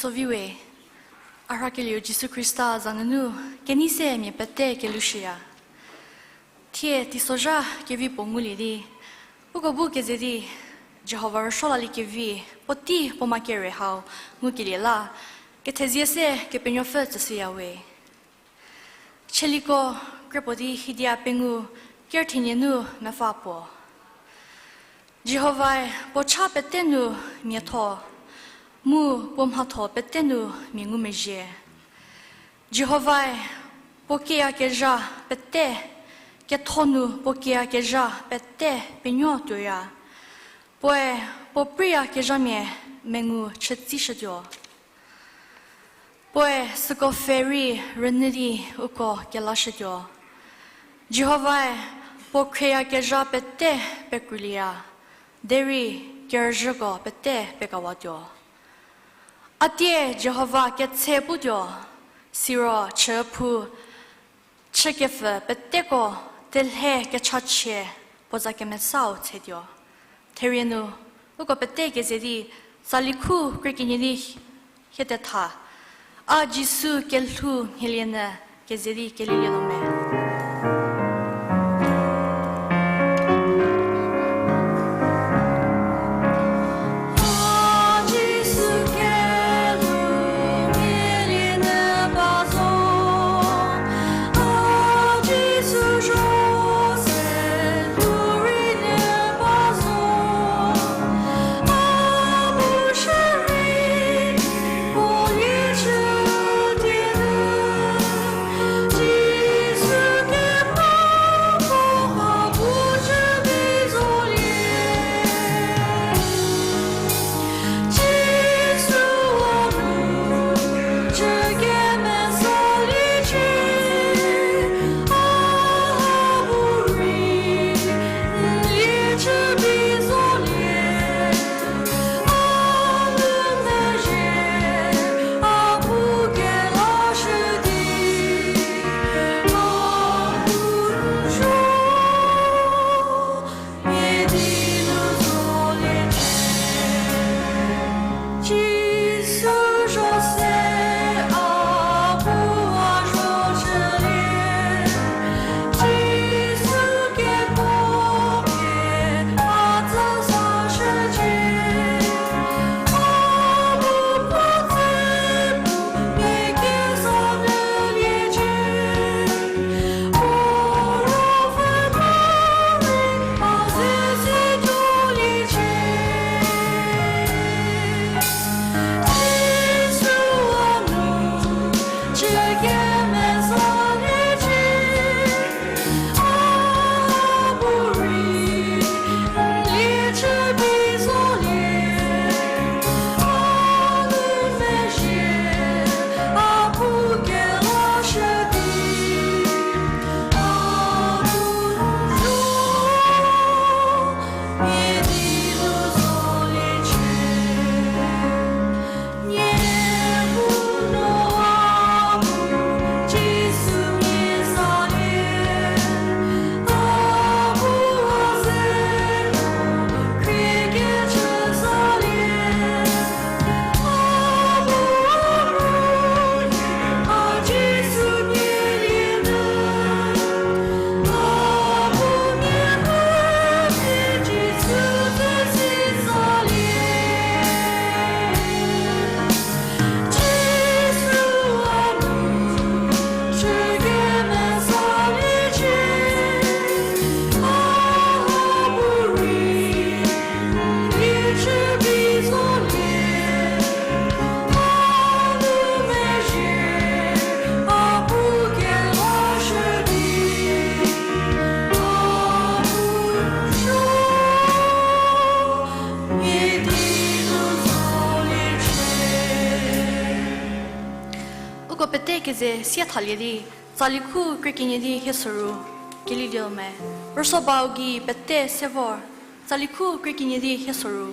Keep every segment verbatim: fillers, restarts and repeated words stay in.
Soviwe, a rhakelieu Jisu Khrista za nunu kenei se mia pete kelushüya. Thie teisozha kevi puo ngulie di, uko bu keze di, Jihova rüsuo laliekevi puotei puo ma kere hau ngukelie la, kethezie se Kepenuopfü tsüshüyawe. Chieliko kre puo di Hidia pengou kerüthenie nu mepfü puo. Jihovae puo cha pete nu miatho, mu puo mhatho pete nu mia ngumezhie. Jihovae puo kiyakezha pete, ketho nu puo kiyakezha pete penuo tuoya. Puoe puo preiyakezhamia mengu chütsishütuo. Puoe süko pfhe rei rünyü di uko kelashütuo. Jihovae puo khrieyakezha pete pekrulieya, derei kerüzhüko pete pekawatuo. A tie Jihova ketshe putuo, siro chüphou, chükepfü peteko telhe kechachie puo za kemesau tshetuo. Therie nu, uko pete keze di, tsali khu krie kenie di hie tetha, A Jisu kelhou mhielie nyü keze di kelilietuo me. Uko pete keze sie thalie di, tsali khu krie kenie di hie soru, kelilietuo me. Rüso bau gei pete se vor, tsali khu krie kenie di hie soru.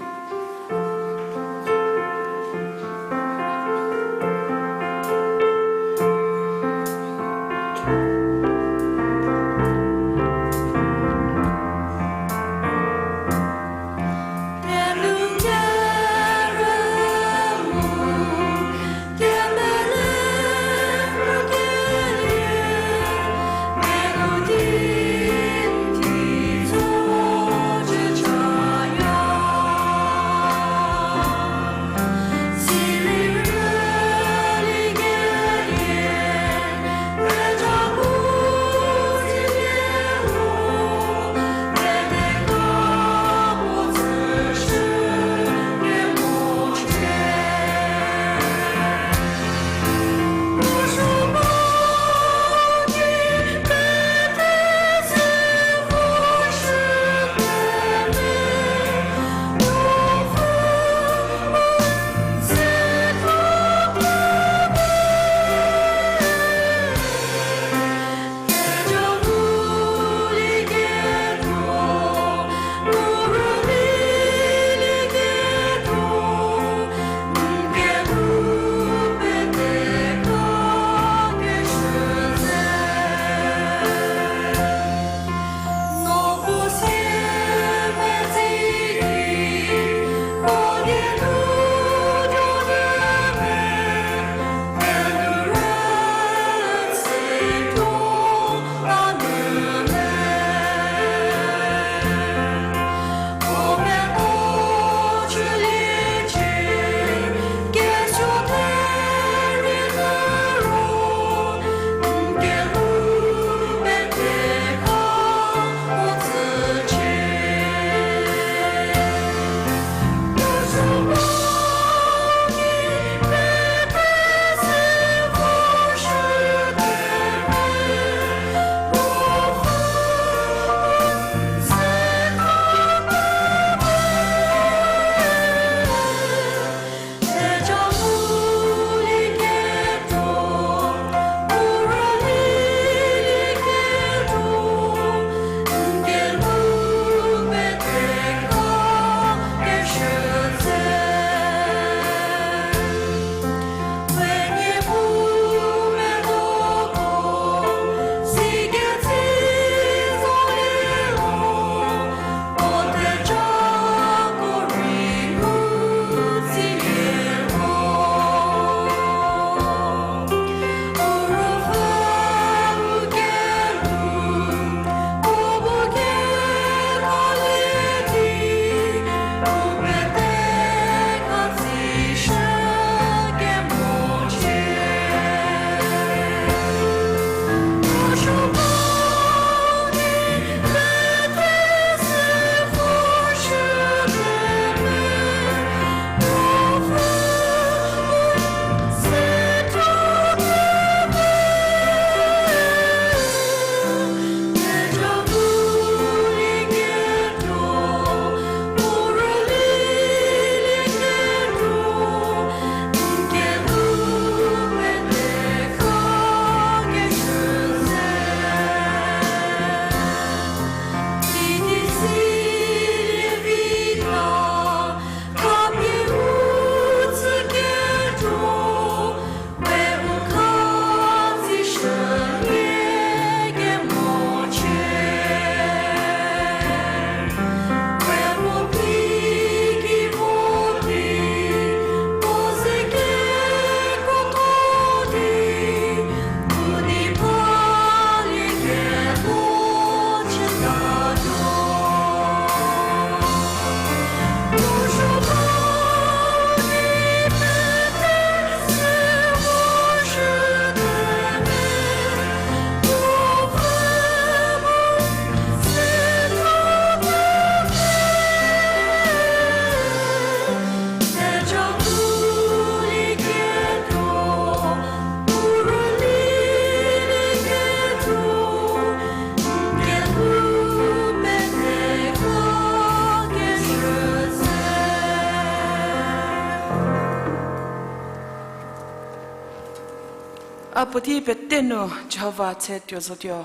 A puotei pete nu Jihova tse tuo zotuo,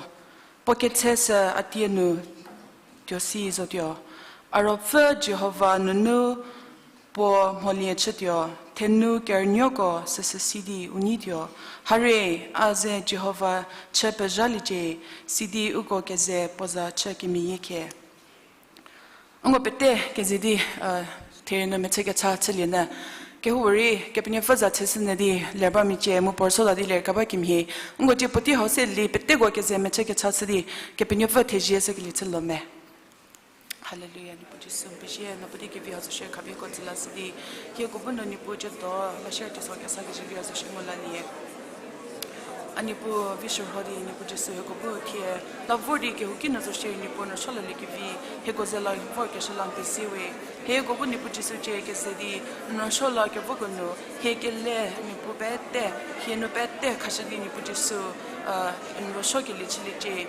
puo ketse sü a tie nu tuo si zotuo. A ruopfü Jihova nunu puo mholie chütuo, thenu kerünuoko süsü sidi u nyituo. Harie, a ze Jihova chü pezhaliecie, sidi uko keze puo za chü kemeyie khe. Uko pete keze di, therie nu mechü kecha chülie nyü. Kehoupuorei Kepenuopfü za chüshünyü di ler ba micie mu puo rüsuo la di ler keba kemhie. Uko tie puotei hau se li peteko keze mechü kecha chü di Kepenuopfü thezie shükelie chülo me. Haleluya, Niepuu Jisu, n pezie, no puotei kevi hau zo shierei khapie ko tsüla sidi, hieko bu no Niepuu ciedo, la shierei teiso kesa kezivi hau zo shierei ngu lalie. A Niepuu vi shürho di Niepuu Jisu hieko bu thie, la vor di kehouki nu zo shierei Niepuu n rüsuo lalie kevi, hieko ze la vorkeshü la n pezie we. Hieko bu Niepuu Jisu cie keze di, n rüsuo la kevoko nu, hie kele Niepuu pete, hie nu pete khashü di Niepuu Jisu, n rüsuokelie chüliecie.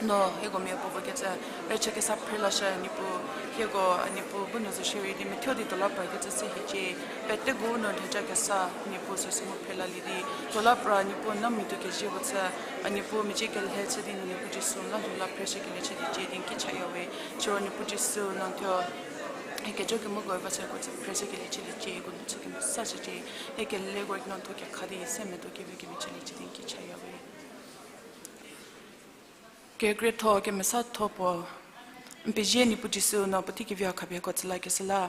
No hieko mia puopuo kecü, rüchü kesa phrelashü Niepuu, hieko a Niepuu bu nu zo shierei di methuo di tuo la pra kecü se hiecie, peteko nu theja kesa Niepuu süsü mu phrelalie di, tuo la pra Niepuu n la miatou kezie puo chü, a Niepuu mecie kelhe chü di nu Niepuu Jisu n la lhou la phreshükelie chüliecie di n ki chaya we, siro Niepuu Jisu no thuo, hie kejo kemoko ba se ko tsü phreshükelie chüliecie, ko nu chü kemesashücie, hie keleko no thuo kekha di se medo kevi kemhie chüliecie di n ki chaya we. Kekretho kemesatho puo, n pezie Niepuu Jisu no puotei kevi hau khapie ko tsüla kesüla.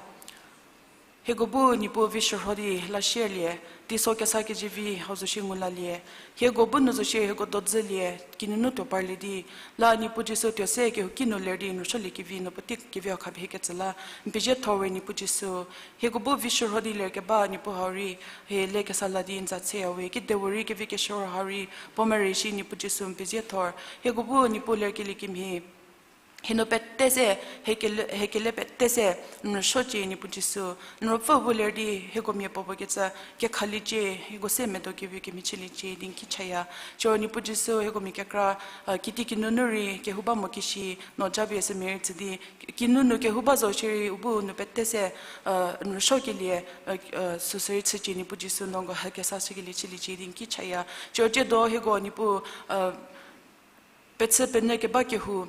Hieko bu Niepuu vi shürho di la shierlie, teiso kesa kezivi hau zo shierei ngu lalie. Hieko bu nu zo shierei hieko dodzülie, kinunu tuo parlie di, la Niepuu Jisu tuo se kehouki nu ler di n rüsuolie kevi no puotei kevi hau khapie ketsü la, n pezie tho we Niepuu Jisu. Hieko bu vi shürho di ler keba Niepuu hau rei, hie le kesa la di n za tseya we, kidepuorei kevi keshürho hau rei, puo merei shi Niepuu Jisu n pezie thor. Hieko bu Niepuu lerkelie kemhie, hie nu pete se, hie kele, hie kele pete se, n rüsuocie Niepuu Jisu, n ruopfü bu ler di, hieko mia puopuo kecü, kekhaliecie, hieko se medo kevi kemhie chüliecie di n ki chaya. Siro Niepuu Jisu, hieko mia kekra, kitiekinu nu rei, kehou ba mo kishi, no japie sümia rei tsü di, kinunu kehou ba zo shierei u bu nu pete se, n rüsuokelie, süsü rei chücie Niepuu Jisu no ko hie kesa shükelie chüliecie di n ki chaya. Siro tsiedo hieko Niepuu, pechü penyü keba kehou,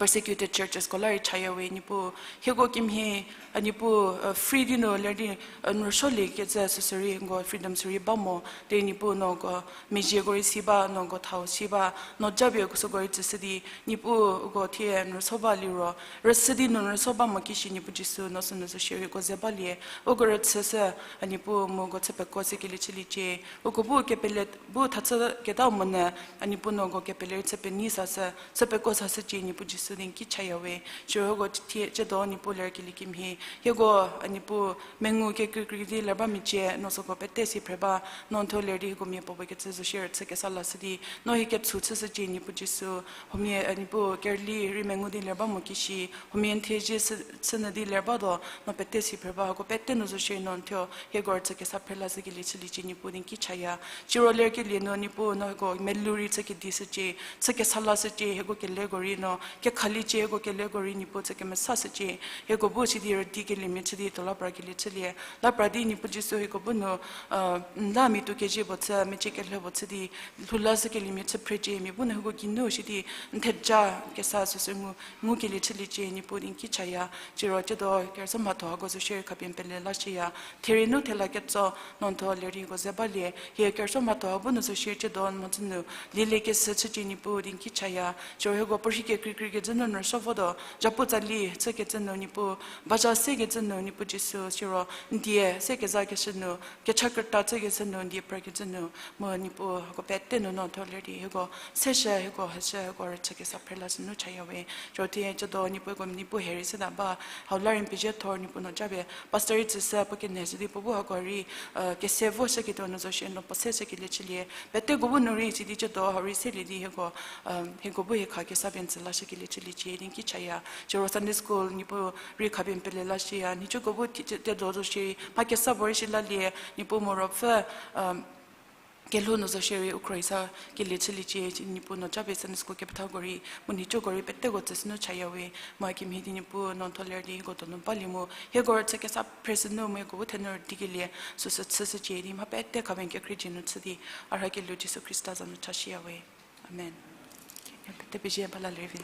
persecuted churches ko la rei chaya we Niepuu. Hieko kemhie, a Niepuu, free di nu ler di, n rüsuolie kecü süsü rei nko freedom sü rei ba mo, derei Niepuu no ko mezhieko rei si ba, no ko thau si ba, no japie süko rei tsüshü di, Niepuu uko thie n rüsuo ba liro, rüsü di nu n rüsuo ba mo kishi Niepuu Jisu no sünu zo shierei uko ze balie, uko rüchüshü, a Niepuu mu uko chü pekuo shükelie chüliecie, uko bu kepele bu thachü keta monyü, a Niepuu no uko kepele rei chü penei sashü, chü pekuo sashücie Niepuu Jisu di n ki chaya we, siro uko thie tsiedo Niepuu lerkelie kemhie, hieko a Niepuu mengu kekreikrei di ler ba micie, no süko pete si phre ba, no thuo ler di hieko mia puopuo kecü zo shierei chü kesa lashü di, no hie ketshu chüshücie Niepuu Jisu, huomia a Niepuu kerüli rei mengu di ler ba mo kishi, huomia n thezie chü, chünyü di ler ba do, no pete si phre ba, hako pete nu zo shierei no thuo, hieko rei chü kesa phrela shükelie chüliecie Niepuu di n ki chaya, siro lerkelie nu Niepuu no hieko melou rei chü kedi shücie, chü kesa lashücie, hieko keleko rei no, kekhaliecie hieko keleko rei Niepuu chü kemesashücie, hieko bu sidi rüdikeliemia chü di tuo la prakelie chülie, la pra di Niepuu Jisu hieko bu nu, n la miatou kezie puo chü, mecie kelhe puo chü di, lhou la shükeliemia chü phrecie, mia bu nu hieko geinu sidi, n theja kesa süsü ngu, ngukelie chüliecie Niepuu di n ki chaya, siro tsiedo kerüsuo mhatho hako zo shierei khapie n pele lashüya, therie nu thela ketso, no thuo ler di hieko ze balie, hie kerüsuo mhatho ha bu nu zo shierei tsiedo n mhodzü nu, lielie kesü chücie Niepuu di n ki chaya, siro hieko puorhi kekreikrei kecü nu n rüsuo vo do, zhapu tsali chükecü nu Niepuu, baza sekecü nu Niepuu Jisu, siro n die sekezakeshü nu, kecha krüta chükeshü nu n die prekecü nu, mu Niepuu hako pete nu no thuo ler di hieko, seshü hieko, heshü hieko rüchü kesa phrela sünu chaya we, siro thie tsiedo Niepuu hieko Niepuu hie rei seta ba, hau la rei n pezie thor Niepuu no japie, pastor rei tsüshü puo kenheshü di puo bu hako rei, kese vo shüketuo nu zo shierei no puo se shükelie chülie, peteko bu nu rei sidi tsiedo hau rei selie di hieko, hieko bu hie kha kesa pie n tsü la shükelie chüliecie di n ki chaya, siro Sunday school Niepuu rei khapie n pele lashüya, nhicuko bu thie, thie do zo shierei mha kesa puorei shi lalie, Niepuu mu ruopfü, Kelhou nu zo shierei u khro-i sa kelie chüliecie, Niepuu no japie Sunday school kepethako rei, mu nhicuko rei peteko tsüshünu chaya we, mu kemhie di Niepuu no tho ler di hieko donu balie mu, hieko rüchü kesa phreshünu mu hieko bu thenu rüdikelie, süsü chüshücie di mha pete khaven kekhrie dzie nu chü di, a rhakelieu Jisu Khrista za nu chashüya we. Amen. Pete pezie ba la lerei vi.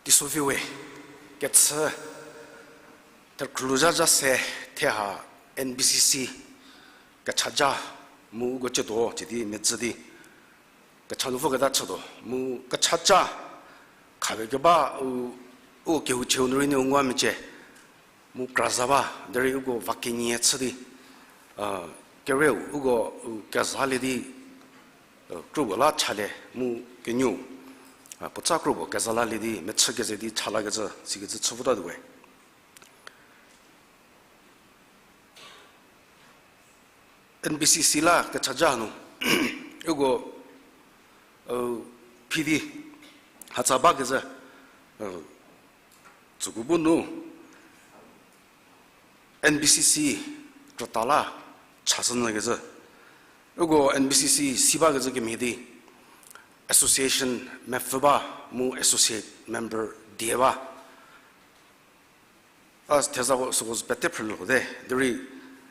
Teisoviu we, kechü thekhrüluzha zha se theha N B C C kechaja mu uko chütuo cidi medzü di kecha nu voketa chütuo mu kechaja khapie keba u, u kehouchieu nu rei niu ngua mecie. Mu kra za ba, derei uko va kenie chü di, a, kerieu uko, u, kezalie di, a, kropuo la chalie mu kenieu, a, puotsa kropuo keza lalie di mechü keze di chalakecü sikecü chü votatuo we. N B C C la kechaja nu, uko, u, phi di hatsa bakecü, u, tsüko bu nu, N B C C krüta la chashünyükecü. Uko N B C C si bakecü kemhie di association mepfü ba mu associate member die ba. A theza süko pete phrülho te. Derei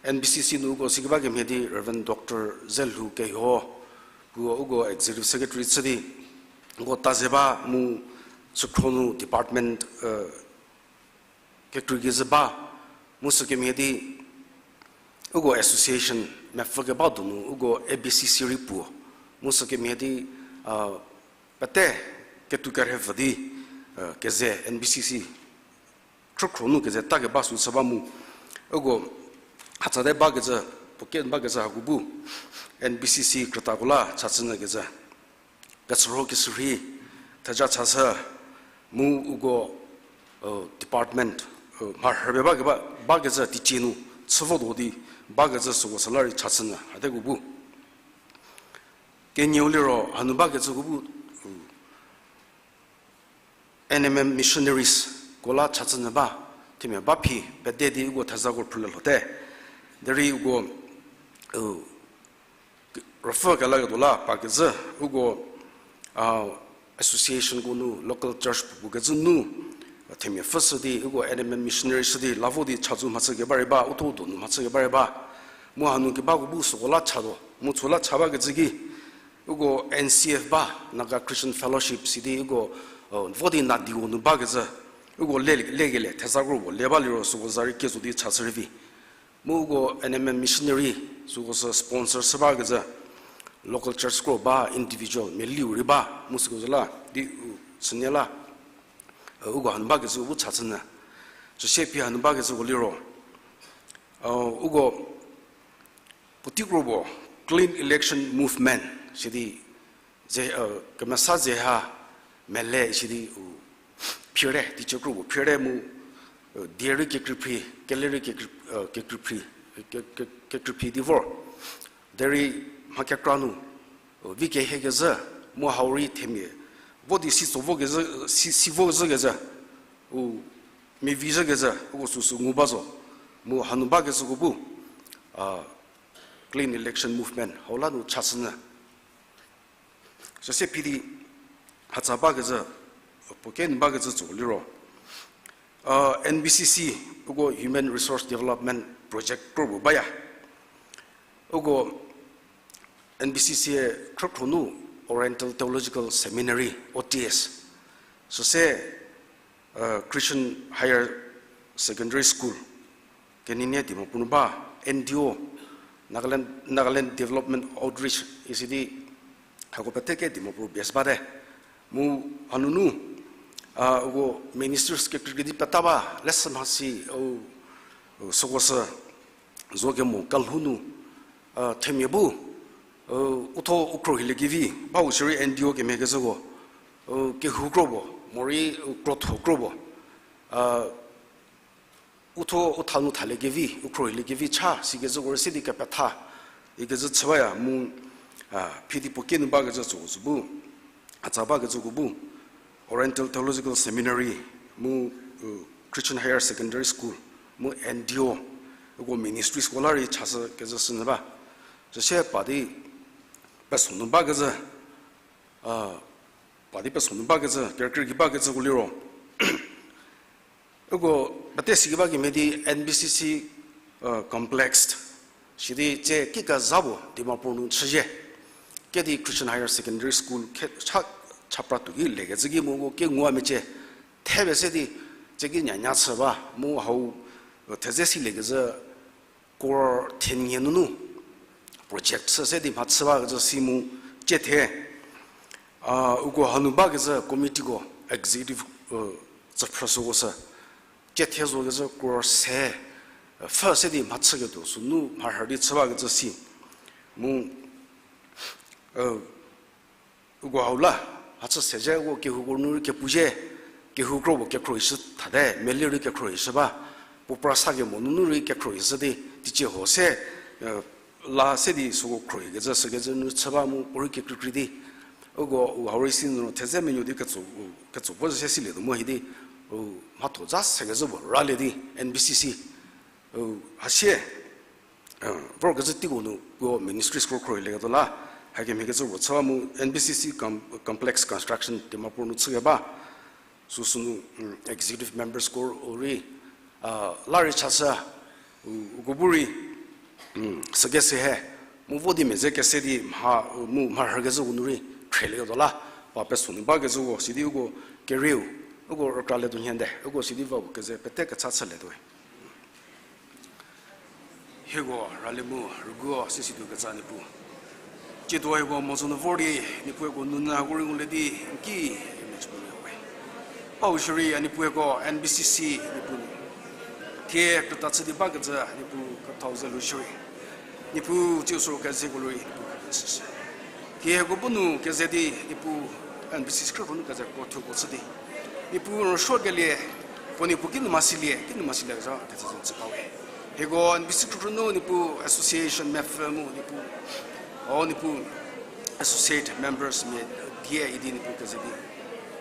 N B C C nu uko sikeba kemhie di Reverend Doctor Zelhou Keho, puo uko Executive Secretary chü di, uko ta ze ba mu sükhro nu department, kekrei kezhü ba, mu sükemhie di uko association mepfü keba donu uko A B C C rei puo, mu sükemhie di pete ketuo kerhepfü di keze N B C C khrükhro nu keze ta keba sü chü ba mu, uko hatsate bakecü, puo ke bakecü hako bu N B C C krütako la chachünyü kecü, kechürho keshürhei theja chashü, mu uko department mharhüpie bakeba, bakecü teicie nu chü votuo di bakecü süko süla rei chachünyü hateko bu. Kenieu liro hanu bakecüko bu N M M missionaries ko la chachünyü ba, themia ba phi pede di uko thezako phrülie lhote. Derei uko rüpfü kelaketuo la pakezhü, uko associationko nu local church puopuo kecü nu themia pfhüshü di uko N M M missionary shü di la vo di chazou mhachü keba rei ba, uthuo donu mhachü keba rei ba. Mu hanu kebako bu süko la chatuo, mu süla cha bakecü ki uko N C F ba, Naga Christian Fellowship sidi uko vo di Nadiu nu bakecü, uko le, lekelie thezako puo le ba liro süko za rei kezo di chashü rei vi. Mu uko N M M missionary süko sü sponsor shü bakecü, local church kro ba, individual meliu rei ba, mu süko zo la di u sünie la uko hanu bakecü bu chachünyü. Süsie phi hanu bakecüko liro uko puotei kro puo Clean Election Movement sidi ze, kemesa ze ha mele sidi u phire, teicie kro puo phire mu die rei kekreiphri, kele rei kekreiphri, kekreiphri di vor. Derei mha kekra nu vi kehie kezhü, mu hau rei themia vo di si tso vo kezhü, si, si vo zhü kezhü, u mia vi zhü kezhü uko süsü ngu ba zo. Mu hanu bakecüko bu Clean Election Movement hau la nu chashünyü. Süsie phi di hatsa bakecü, puo kenu bakecü tsü liro N B C C, uko Human Resource Development Project kro puo baya. Uko N B C C khrükhro nu Oriental Theological Seminary, O T S, süsie Christian Higher Secondary School, keninie Dimapur nu ba, N D O, Nagaland, Nagaland Development Outreach isi di hako pete ke Dimapur base bate. Mu hanunu uko ministries kekreikrei di peta ba, leshü mhasi, u, süko sü zo kemo kelhou nu themia bu uthuo u khrohiliekevi bau shierei N D O kemhiekecüko, kehou kro puo morei krotho kro puo, uthuo u tha nu thaliekevi, u khrohiliekevi cha sikecüko rei se di kepetha ikecü chü baya mu, phi di puo kenu bakecü tsüko sü bu, hatsa bakecüko bu, Oriental Theological Seminary, mu Christian Higher Secondary School, mu N D O, uko ministries ko la rei chashü kecü sünyü ba. Süsie pa di peso nu bakecü, pa di peso nu bakecü, kerükrie ki bakecüko liro uko pete sikeba kemhie di N B C C complex sidi tsie kikezha puo Dimapur nu chüzhie. Kedi Christian Higher Secondary School khe cha, chapra tuo ki lekecü ki mu uko kenguwa mecie thepie se di tsie ki nyanya chü ba mu hau thedze siliekecü crore thenie nunu project chü se di mhachü bakecü si mu tsie the. Uko hanu bakecü committeeko executive tsüphrü süko sü tsie the zokecü crore se pfhü se di mhachüketuo sünu mharhü di chü bakecü si. Mu uko hau la, hachü sezhie uko kehouko nu rei kepuzhie, kehou kro puo kekhrohishü thate, meli rei kekhrohishü ba, puo pra sa kemo nunu rei kekhrohishü di, teicie huo se la se di süko khrohikecü sükecü nu chü ba mu puo rei kekreikrei di uko u hau rei si nu thedze menuo di ketso, ketso vo se silietuo mu hi di, u mhatho za sekecü puo ralie di N B C C hasie vorkezhü teiko nu puo ministries kro khrohilieketuo la, hakemhiekecü puo chü ba mu N B C C complex construction Dimapur nu chükeba süsü nu executive members ko rei la rei chashü, uko bu rei sükese he mu vo di meze kese di mha, mu mharhükecüko nu rei khrielieketuo la, pa peso nu bakezhüko sidi uko kerieu, uko rükralie tuo nhie nde, uko sidi va keze pete kecha chülietuo. Hieko rali mu rüguo sisituo ketsa Niepuu, tsiedo hieko mhodzü nu vor di, Niepuu hieko nunu hako rei ngulie di n ki mecü puo we. Hau shierei a Niepuu hieko N B C C Niepuu nu thie krüta chü di bakecü Niepuu kethau ze lhou shierei, Niepuu tsiu sü kezeko rei Niepuu kese shü. Thie hieko bu nu keze di Niepuu N B C C khrükhro nu keze krotho ko chü di, Niepuu rüsuokelie, puo Niepuu kinu mhasilie, kinu mhasilie zha kecü zo chü ba we. Hieko N B C C khrükhro nu Niepuu association mepfü mu Niepuu, o Niepuu associate members mia die idi Niepuu keze di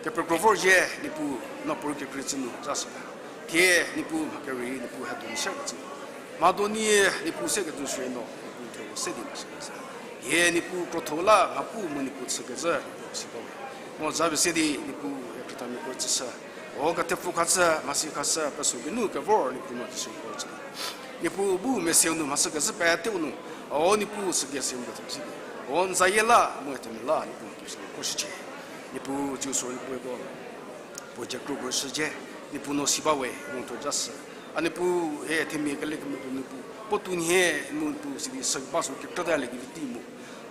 kepekro vorzhie Niepuu, no puorei kekrei chü nu za shü ba. Thie Niepuu mha kerei Niepuu hadu nu se kecü, mha do nie Niepuu se kecü shürei no Niepuu thuo se di mhashü kecü. Hie Niepuu krotho la mha pu mu Niepuu chü kecü Niepuu si ba we. Mo za pie se di Niepuu hie krütamiako tsüshü, o kethepfu khashü, mhasi khashü, peso geinu kevor Niepuu no di sü ko chü di, Niepuu bu mesiau nu mhasi kezhü peteu nu, o Niepuu sü kese mu kethepfu si di, o n zayie la mu themia la Niepuu mha kezhü nu khroshücie. Niepuu tsiu sü Niepuu hieko puo dzie kro kro shücie, Niepuu no si ba we mu thuo ja shü. A Niepuu, hie themia kele kemedo Niepuu puotou nhie mu Niepuu sidi sü ba sü kekrütalie kevi tei mu,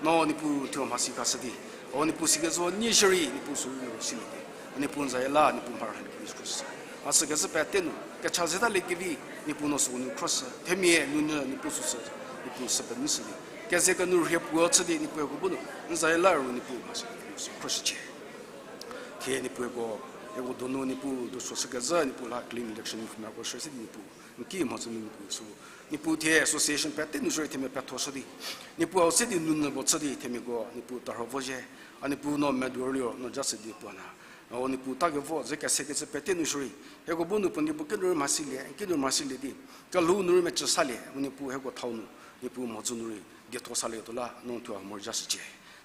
no Niepuu thuo mhasi khashü di, o Niepuu si kezü nie shierei Niepuu sü nu silie di, a Niepuu n zayie la Niepuu mhara Niepuu nu khroshü. Mhasi kezhü pete nu kecha zetalie kevi Niepuu no süko nu khroshü, themia nunu Niepuu süsü, Niepuu sü penyü shü di, keze kenu rhie puo chü di Niepuu hieko bu nu n zayie la ru Niepuu mhasi Niepuu sü khroshücie. Thie Niepuu hieko, hieko donu Niepuu dusuo shü kezhü Niepuu la clean election mia ko shü se di Niepuu n ki mhodzü nu Niepuu sü, Niepuu thie association pete nu shürei themia petho shü di, Niepuu hau se di nunu puo chü di themiako Niepuu tarho vozhie, a Niepuu no medo rüli ro no ja shü di puo na, o Niepuu ta kevo ze kese kecü pete nu shürei, hieko bu nu puo Niepuu kinu rei mhasilie, kinu mhasilie di, kelhou nu rei mecü salie mu Niepuu hieko thau nu, Niepuu mhodzü nu rei dietho salieketuo la no thuo mhodzü shücie.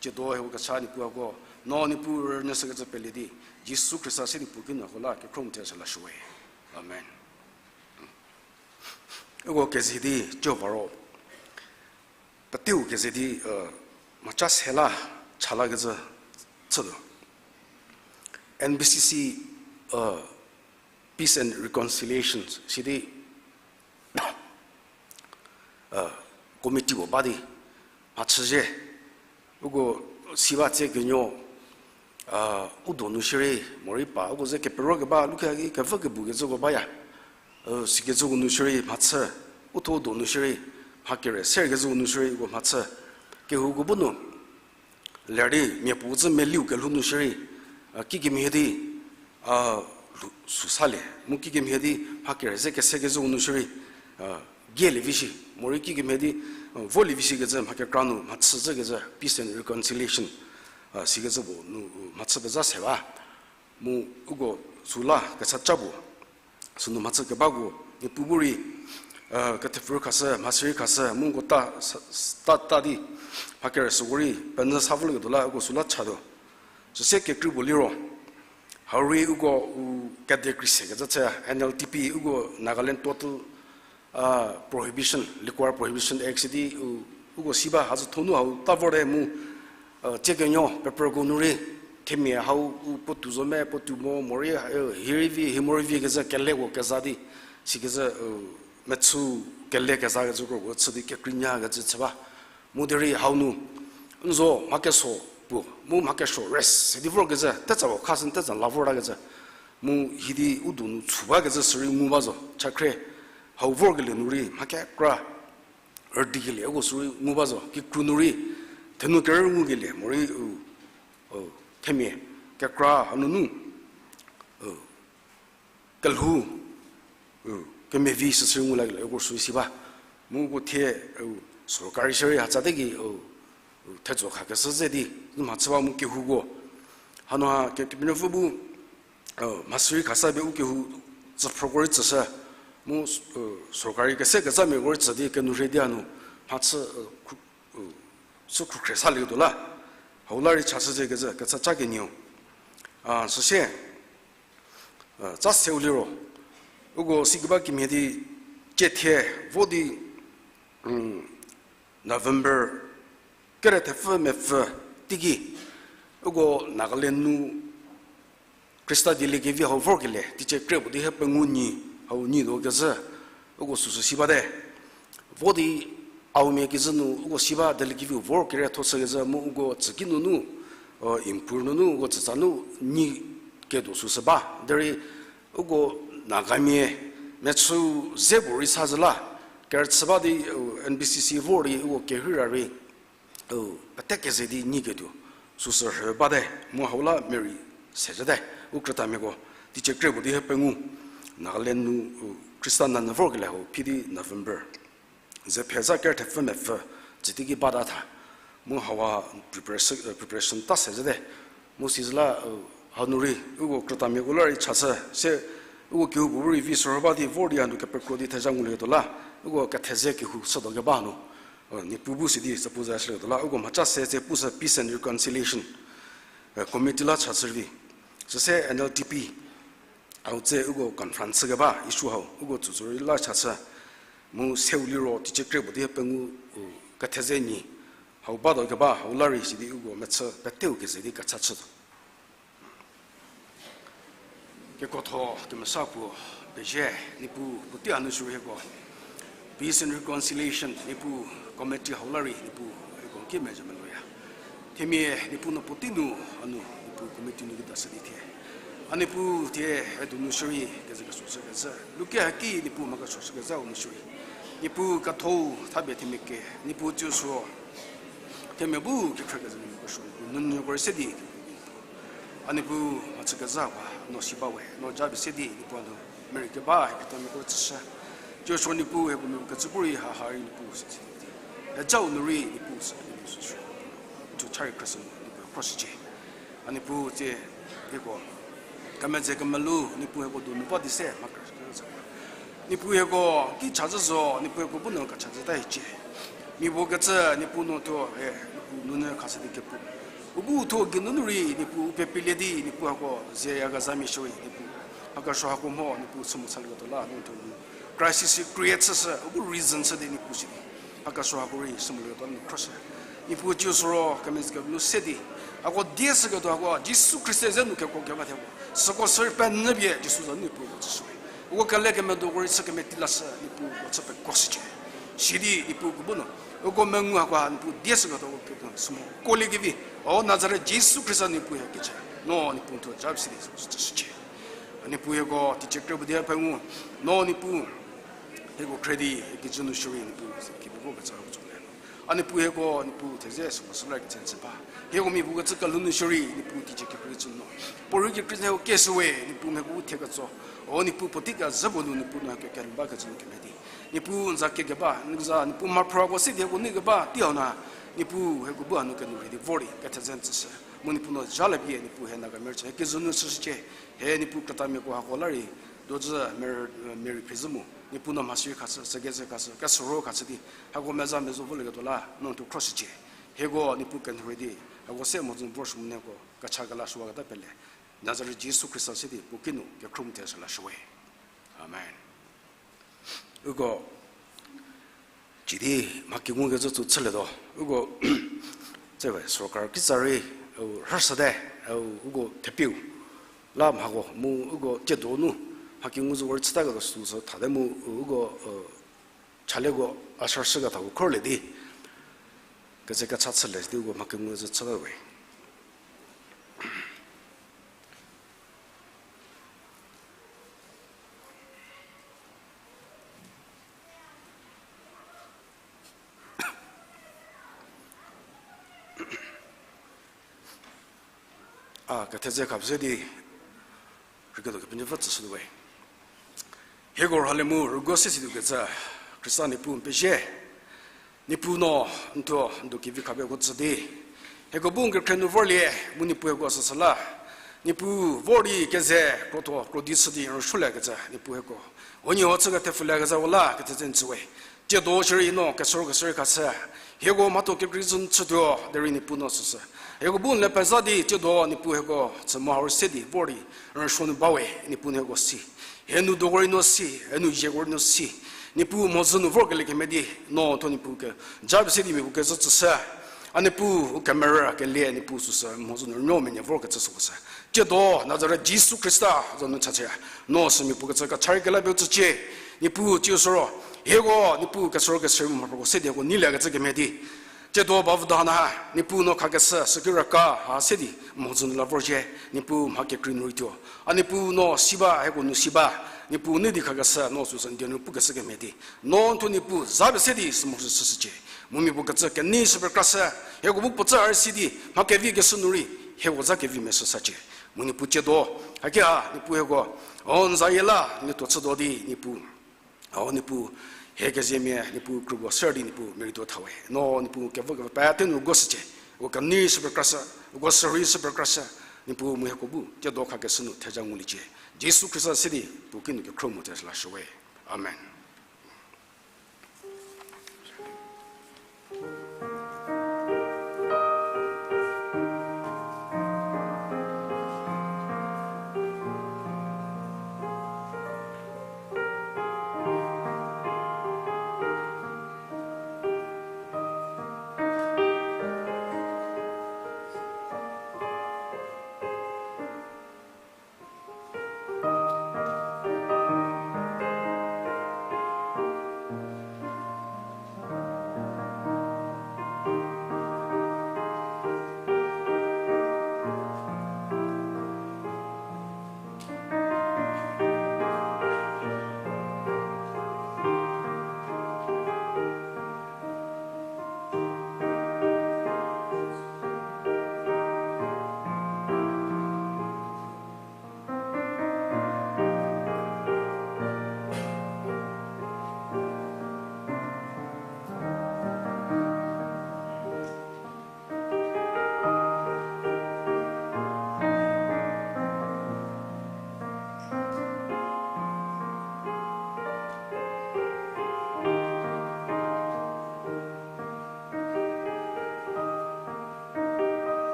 Tsiedo hieko kecha Niepuu hako, no Niepuu rünyü shü kecü pelie di, Jisu Khrista se di puo kinu hako la kekhro mu thie sü lashüwe. Amen. Uko keze di cio va ro, peteu keze di, mhaca se la cha la kecü chütuo. N B C C Peace and Reconciliation sidi committee puo ba di mhachüzhie. Uko si ba tsie kenuo, u donu shierei morei pa uko ze kepero keba lukha ki kevü kebu kecüko baya. Sikecüko nu shierei mhachü, u thuo u donu shierei mha kere se kecüko nu shierei uko mhachü. Kehouko bu nu ler di mia puo zhü meliu kelhou nu shierei, kikemhie di lhou süsalie mu kikemhie di mha kere ze kese kecüko nu shierei, gielie vi shi, morei kikemhie di volie vi shi kecü mha kekra nu mhachü zhü kecü Peace and Reconciliation sikecü puo nu mhachü peza se ba. Mu uko süla kecha ca puo sünu mhachü kebako Niepuu bu rei kethepfü khashü, mhasi rei khashü mu uko ta, ta, ta di mha kere süko rei penyü sa volieketuo la uko süla chatuo. Süsie kekrei puo liro, hau rei uko u kede kri se kecü chü N L T P uko Nagaland Total Prohibition, Liquor Prohibition Act sidi u, uko si ba hazü thonu hau ta vorte mu, tsie kenuo paperko nu rei themia hau u puotou zo me, puotou mo, morei hie rei vi, hie morei vi kecü keleko keza di, sikecü mechü kele keza kecü kro chü di kekreinya kecü chü ba. Mu derei hau nu n zo mha keso puo mu mha kesuo rest se di vorkecü tetsa puo khashü tetsa la vorta kecü. Mu hidi u donu chü bakecü sürei ngu ba zo, chakhrie hau vorkelie nu rei mha kekra rüdikelie uko sürei ngu ba zo, kikru nu rei thenu kerü ngukelie morei u, themia kekra hanunu kelhou kemevi süsü ngu lakelie uko sü si ba. Mu uko thie sorkari shierei hatsa te ki thezho khakeshü ze di nu mhachü ba mu kehouko hanu ha ke, Kepenuopfü bu mhasi rei khashü pie u kehou tsüphroko rei tsüshü mu sorkari kese kezamiako rei tsü di kenu rhie di hanu mhachü sü khrukhre salieketuo la hau la rei chashü ze kecü kecha ca kenieu. Süsie ca seu liro uko sikeba kemhie di ciethie vo di November kere thepfü mepfü teiki uko Nagaland nu Khrista dieliekevi hau vorkelie, teicie kre puo di hiepengou nyi, hau nyi do kezhü, uko süsü si bate. Vo di Aomia kezhü nu uko si ba dieliekeviu vor kerietho chükezhü mu uko tsüki nunu, impur nunu uko tsütsa nu nyi ketuo süsü ba. Derei uko Nagamia mechü ze puorei sa zhü la, kerüchü ba di, N B C C vor di uko kerhei ra rei, u, pete keze di nyi ketuo süsü rhü bate, mu hau la merei se zhüte, u krütamiako, teicie kre puo di hiepengou, Nagaland nu, u, Khrista nanyü vorkelie hau phi di November ze phe za kerü thepfü mepfü, tsü teiki bata tha, mu hau ha preparation, preparation ta se zhüte, mu si zhü la, u, hanu rei, uko krütamiako la rei chashü, se, uko kehoupuo bu rei vi sürho ba di vor di hanu kepekro di thezha ngulieketuo la, uko ketheze kehou shütuo keba hanu, u, Niepuu bu si di süpuo za shülieketuo la, uko mhaca se tse pushü Peace and Reconciliation, committee la chashü rei, süse N L T P, hau tse uko conference keba issue hau, uko tsütsü rei la chashü, mu seu liro teicie kre puo di hiepengou, u, ketheze nyi, hau batuo keba hau la rei sidi uko mechü peteu keze di kecha chütuo. Kekuotho kemesa puo pezie, Niepuu puotei hanu shürei hieko Peace and Reconciliation Niepuu committee hau la rei Niepuu hieko ki mezhü melouya. Themia Niepuu no puotei nu, a nu Niepuu committee nu keta shü di thie, a Niepuu thie, e donu shürei keze kesuo chükezhü luke haki Niepuu mha kesuo chükezhü u nu shürei, Niepuu ketho thapie themia ke Niepuu tsüsü themia bu kekhrü kezhü Niepuu kesuo Niepuu nunyüko rei se di, a Niepuu mhachükezhü hako no si ba we, no japie se di Niepuu a nu merei keba hie keta miako tsüshü. Tsüsü Niepuu hieko miako kecü bu rei haha rei Niepuu sü di, hejau nu rei Niepuu sü di Niepuu süsü, thuo cha rei khrüshü mu Niepuu khroshücie. A Niepuu tsie hieko kemedze kemelu Niepuu hieko donu ba di se mha kra Niepuu hieko ki chazhü zo, Niepuu hieko bu no kechazhüta hiecie. Mia puo kecü Niepuu no thuo, e, Niepuu nunyü khashü di kepu, u bu thuo geinunu rei Niepuu u pepilie di Niepuu hako zeyakezhamia shürei Niepuu, mha kesuo hako mho Niepuu chü mo salieketuo la no thuo nu crisis create chüshü, u bu reason chü di Niepuu sidi, mha kesuo hako rei chü molieketuo nu khroshü. Niepuu tsüsü ro kemedze kemelu se di, hako die shüketuo hako Jisu Khrista ze nu kekuo keba theko süko sü rei penyü pie Jisu za nu Niepuu uko tsüshüwe. Uko kele kemedoko rei chü kemeti lashü Niepuu uko chü pekuoshücie. Sidi Niepuu uko bu no, uko mengu hako ha Niepuu die shüketuo uko ketuo sü mo kuoliekevi, o Nazaret Jisu Khrista Niepuu hie kechü, no Niepuu thuo japie se di süko sü tsüshücie. A Niepuu hieko teicie kre puo di hiepengou, no Niepuu hieko khre di kijü nu shürei Niepuu ze kevi vo kecü hako tsolie no, a Niepuu hieko Niepuu theze süko süla kecü n tsü ba, hieko mia puo kecü kelhou nu shürei Niepuu teicie kekrei tsü no, puorei kekrei hieko keshüwe Niepuu, mia hieko u thie ketso, o Niepuu puotei kezhü puo nu Niepuu no hieko kelhou ba kecü nu kemhie di, Niepuu n za kekeba n za Niepuu mhaphruko se di hieko nei keba tei hau na, Niepuu hieko bu hanu kenu rhei di vor di ketheze n tsüshü mu Niepuu no jalie pie Niepuu hie Nagamia rei chü hie kezü nu chüshücie. Hie Niepuu krütamiako hako la rei dozü mer-, merei phezhü mu Niepuu no mhasi rei khashü, sükecü khashü, kesüro khashü di hako meza mezo volieketuo la no thuo khroshücie. Hieko Niepuu kenu rhei di hako se mhodzü vorshü mu nieko kecha kelashüwaketa pele, Nazaret Jisu Khrista se di puo kinu kekhruohi theshü lashüwe. Amen. Uko cidi mha kengukecü tsu chülietuo, uko tsewe sorkar kitsa rei, u, rhüshüte, u, uko thepiu la mhako mu uko tsiedo nu mha kengu zü vor chütaketuo süsü thate mu, u, uko, u, chalieko a sharshükethako khorlie di keze kecha chülie di uko mha kengukecü chüta we. A ketheze khapie se di rüketuo Kepenuopfü tsüshütuo we. Hieko rhalie mu rüguo se situokecü Khrista Niepuu n pezie. Niepuu no n thuo n do kevi khapie uko tsü di hieko bu n kekhrie nu vorlie mu Niepuu hieko süsü la, Niepuu vor di keze krotho krodi chü di n rüsuoliekecü Niepuu hieko unie ho chü kethepfüliekezha u la ketheze n tsü we. Tsiedo shierei no kesüro kesürei khashü, hieko mhatho kekrei zü n chütuo derei Niepuu no süsü hieko bu n le peza di tsiedo Niepuu hieko chü mu hau rei se di vor di n rüsuo nu ba we. Niepuu no hieko si, hie nou doko rei no si, hie nou zieko rei no si, Niepuu mhodzü nu vorkelie kemhie di no thuo Niepuu ke japie se di mia puo kezhü tsüshü. A Niepuu, u kemerü kelie Niepuu süsü mhodzü nu rünuo menie vorkecü süko sü. Tsiedo Nazaret Jisu Khrista za nu chachü. No sümia puo kecü kachari kela pie tsücie. Niepuu tsiu süro. Hieko Niepuu kesoro kesürei mu mhaphruko se di hieko neiliekecü kemhie di. Tsiedo ba vüda na ha, Niepuu no khakeshü, sükiraka ha se di mhodzü nu la vorzhie, Niepuu mha kekrei nu rei tuo. A Niepuu no si ba, hieko nu si ba, Niepuu nei di khakeshü, no süsü n die nu pukeshü kemhie di. No n thuo Niepuu, za pie se di sü mhodzü chüshücie. Mu mia puo kecü kenei shü pekrashü, hieko bu puo tsü a rei si di, mha kevi keshü nu rei, hieko za kevi meshü sacie. Mu Niepuu tsiedo, haki ha, Niepuu hieko, o n zayie la, n lietuo chütuo di, Niepuu. O Niepuu, hie keziemia, Niepuu kruko ser di Niepuu merei tuo thawe. No Niepuu kevo kevo pete nu rüguoshücie. Uko kenei shü pekrashü, uko sürei shü pekrashü, Niepuu mu hieko bu, tsiedo khakeshü nu theja nguliecie. Jisu Khrista se di, puo kinu kekhro mo te la shüwe. Amen.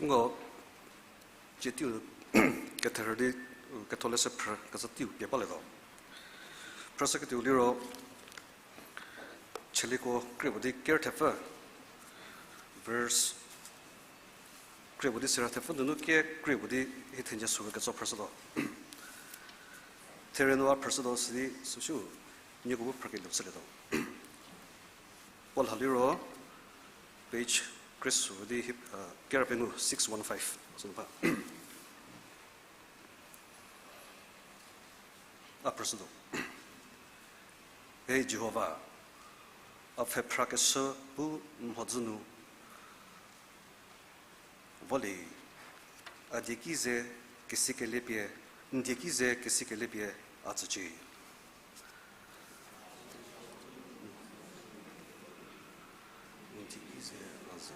Ngo, tsie teiu ketherü di, ketholeshü phrü kecü teiu pie balietuo. Phrüshüketuo liro, Chieliko krie puo di ker thepfü, verse krie puo di sira thepfü nunu kie krie puo di hie thenyie sü ketso phrüshütuo. Therie nu a phrüshütuo sidi süsü, nieko bu phrükelieu chülietuo. Puo lha liro, page krie sü di hie, uh, ker pengou six one five sünu ba. A phrüshütuo. He Jihova, a pfhephrakeshü bu n mhodzü nu volie, a dieki ze kesikelie pie, n dieki ze kesikelie pie a tsücie. N dieki ze a ze.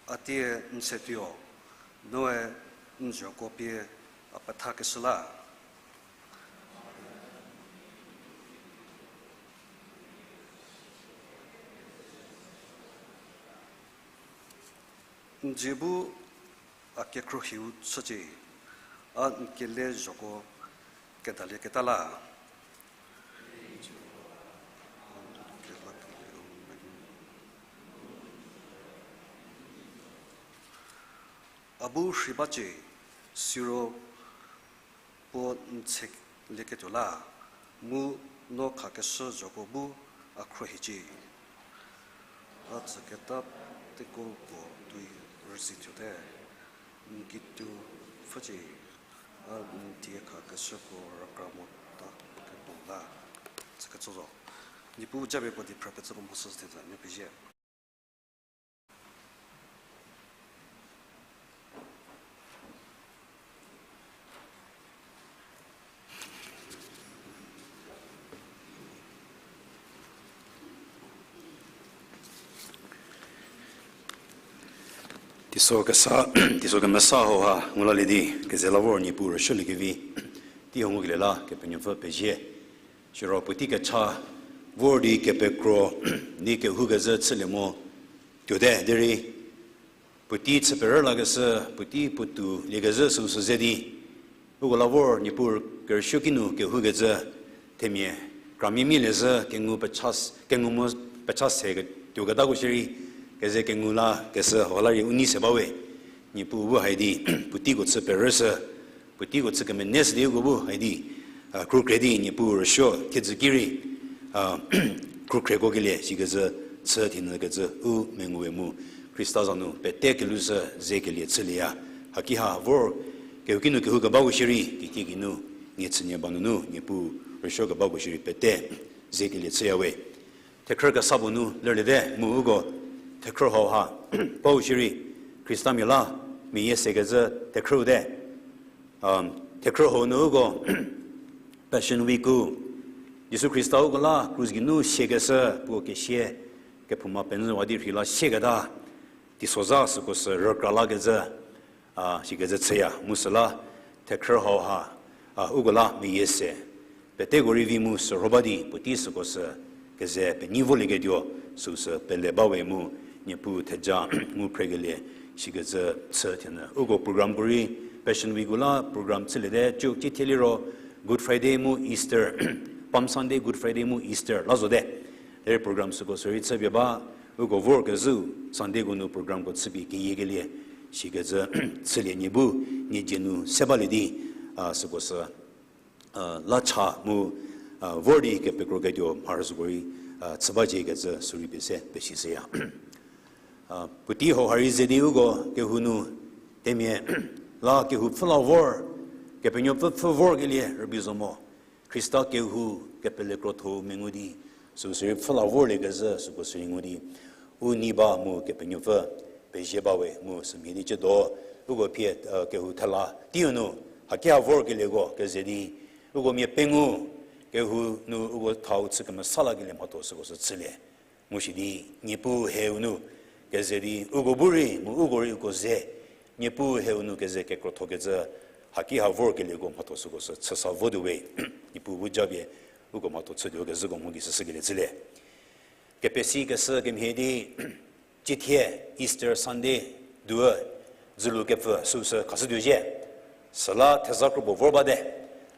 A tie n se tuo, noe n zhoko pie a pethakeshü la. N dzie bu a kekhruohiu chücie, a n kele zhoko kedalieketa la. A bu rhei bacie, siro puo n tshelieketuo la, mu no khakeshü zhoko bu a khruohicie. A tsüketa tekuo puo tuoi rüzhie tuote, n kituo pfhücie, a n die khakeshüko rükra mota ketuo la. Tsüketso zo. Niepuu japie puo di phrükecüko mhoshü theza, n pezie. Teisokesa, teisokemesa hauha ngu lalie di, keze la vor Niepuu rüshüliekevi, tei ho ngukelie la Kepenuopfü pezie. Siro puotei kecha vor di kepekro di kehoukezhü chülie mo tuote derei, puotei chü perü lakeshü, puotei puotou liekezhü süu sü ze di, uko la vor Niepuu kerüsuo kinu kehoukezhü themia kramia mia liezhü kengu pecha s-, kengu mu pecha se ke-, tuoketako shierei, keze kengu la keshü hau la rei u nei se bawe. Niepuu bu hai di, puoteiko chü perüshü, puoteiko chü kemenei shü di uko bu hai di, a, khrükhrie di Niepuu rüsuo thiedzü ki rei, a, khrükhrieko kelie sikecü chü thienyü kecü u menguwe mu, Khrista za nu pete kelushü ze kelie chülieya. Haki ha vor kehouki nu kehoukebako shierei, kitiekinu, nie chünie ba nunu Niepuu rüsuokebako shierei pete ze kelie chüyawe. Thekhrü kesa puo nu lerliete mu uko thekhrü hauha bau shierei, Khristamia la meyie sekecü thekhrüu te. Thekhrü hau nu uko Passion Week-u, Jisu Khrista uko la krus geinu siakeshü puo kesia, kephouma penyüwa di rhei la siaketa, teisozha süko sü rükra lakecü, a, sikecü chüya. Mu süla thekhrü hauha, a, uko la meyie se, peteko rei vi mu sürho ba di puotei süko sü keze penyi volieketuo süu sü pele bawe mu, Niepuu theja ngu phrekelie sikecü chü thienyü. Uko programko rei, Passion Week-u la program chüliete, cü cithie liro Good Friday mu Easter, Palm Sunday, Good Friday mu Easter la zote. Derei program süko sü rei chüpie ba, uko vorkezhü Sundayko nu programko chüpie keyiekelie sikecü chülie nie bu, nie dzie nu se balie di, a, süko sü, a, la cha mu, a, vor di kepekroketuo mharü süko rei, a, chü baciekecü sü rei pie se pesishüya. A, puotei hauha rei ze di uko kehou nu themia la kehou pfhü la vor, Kepenuopfü pfhü vorkelie rübei zo mo. Khrista kehou kepele krotho mengu di, süu sü rei pfhü la vorliekezhü süko sü rei ngu di, u nei ba mu Kepenuopfü pezie bawe mu sümhie di ciedo, uko pie, e, kehou thela teiu nu, haki ha vorkelieko keze di, uko mia pengou kehou nu uko thau chü kemesa lakelie mhatho süko sü chülie. Mu shi di, Niepuu heu nu keze di uko bu rei mu uko rei uko ze, Niepuu heu nu keze kekrothokecü, haki ha vorkelieko mhatho süko sü chüsa votuo we. Niepuu bu japie uko mhatho chütuo kezhüko mho gei süsükelie chülie. Kepesi keshü kemhie di, cithie Easter Sunday duü dzülu kepfü süu sü khashütuo zhie. Süla theza kropuo vor bate.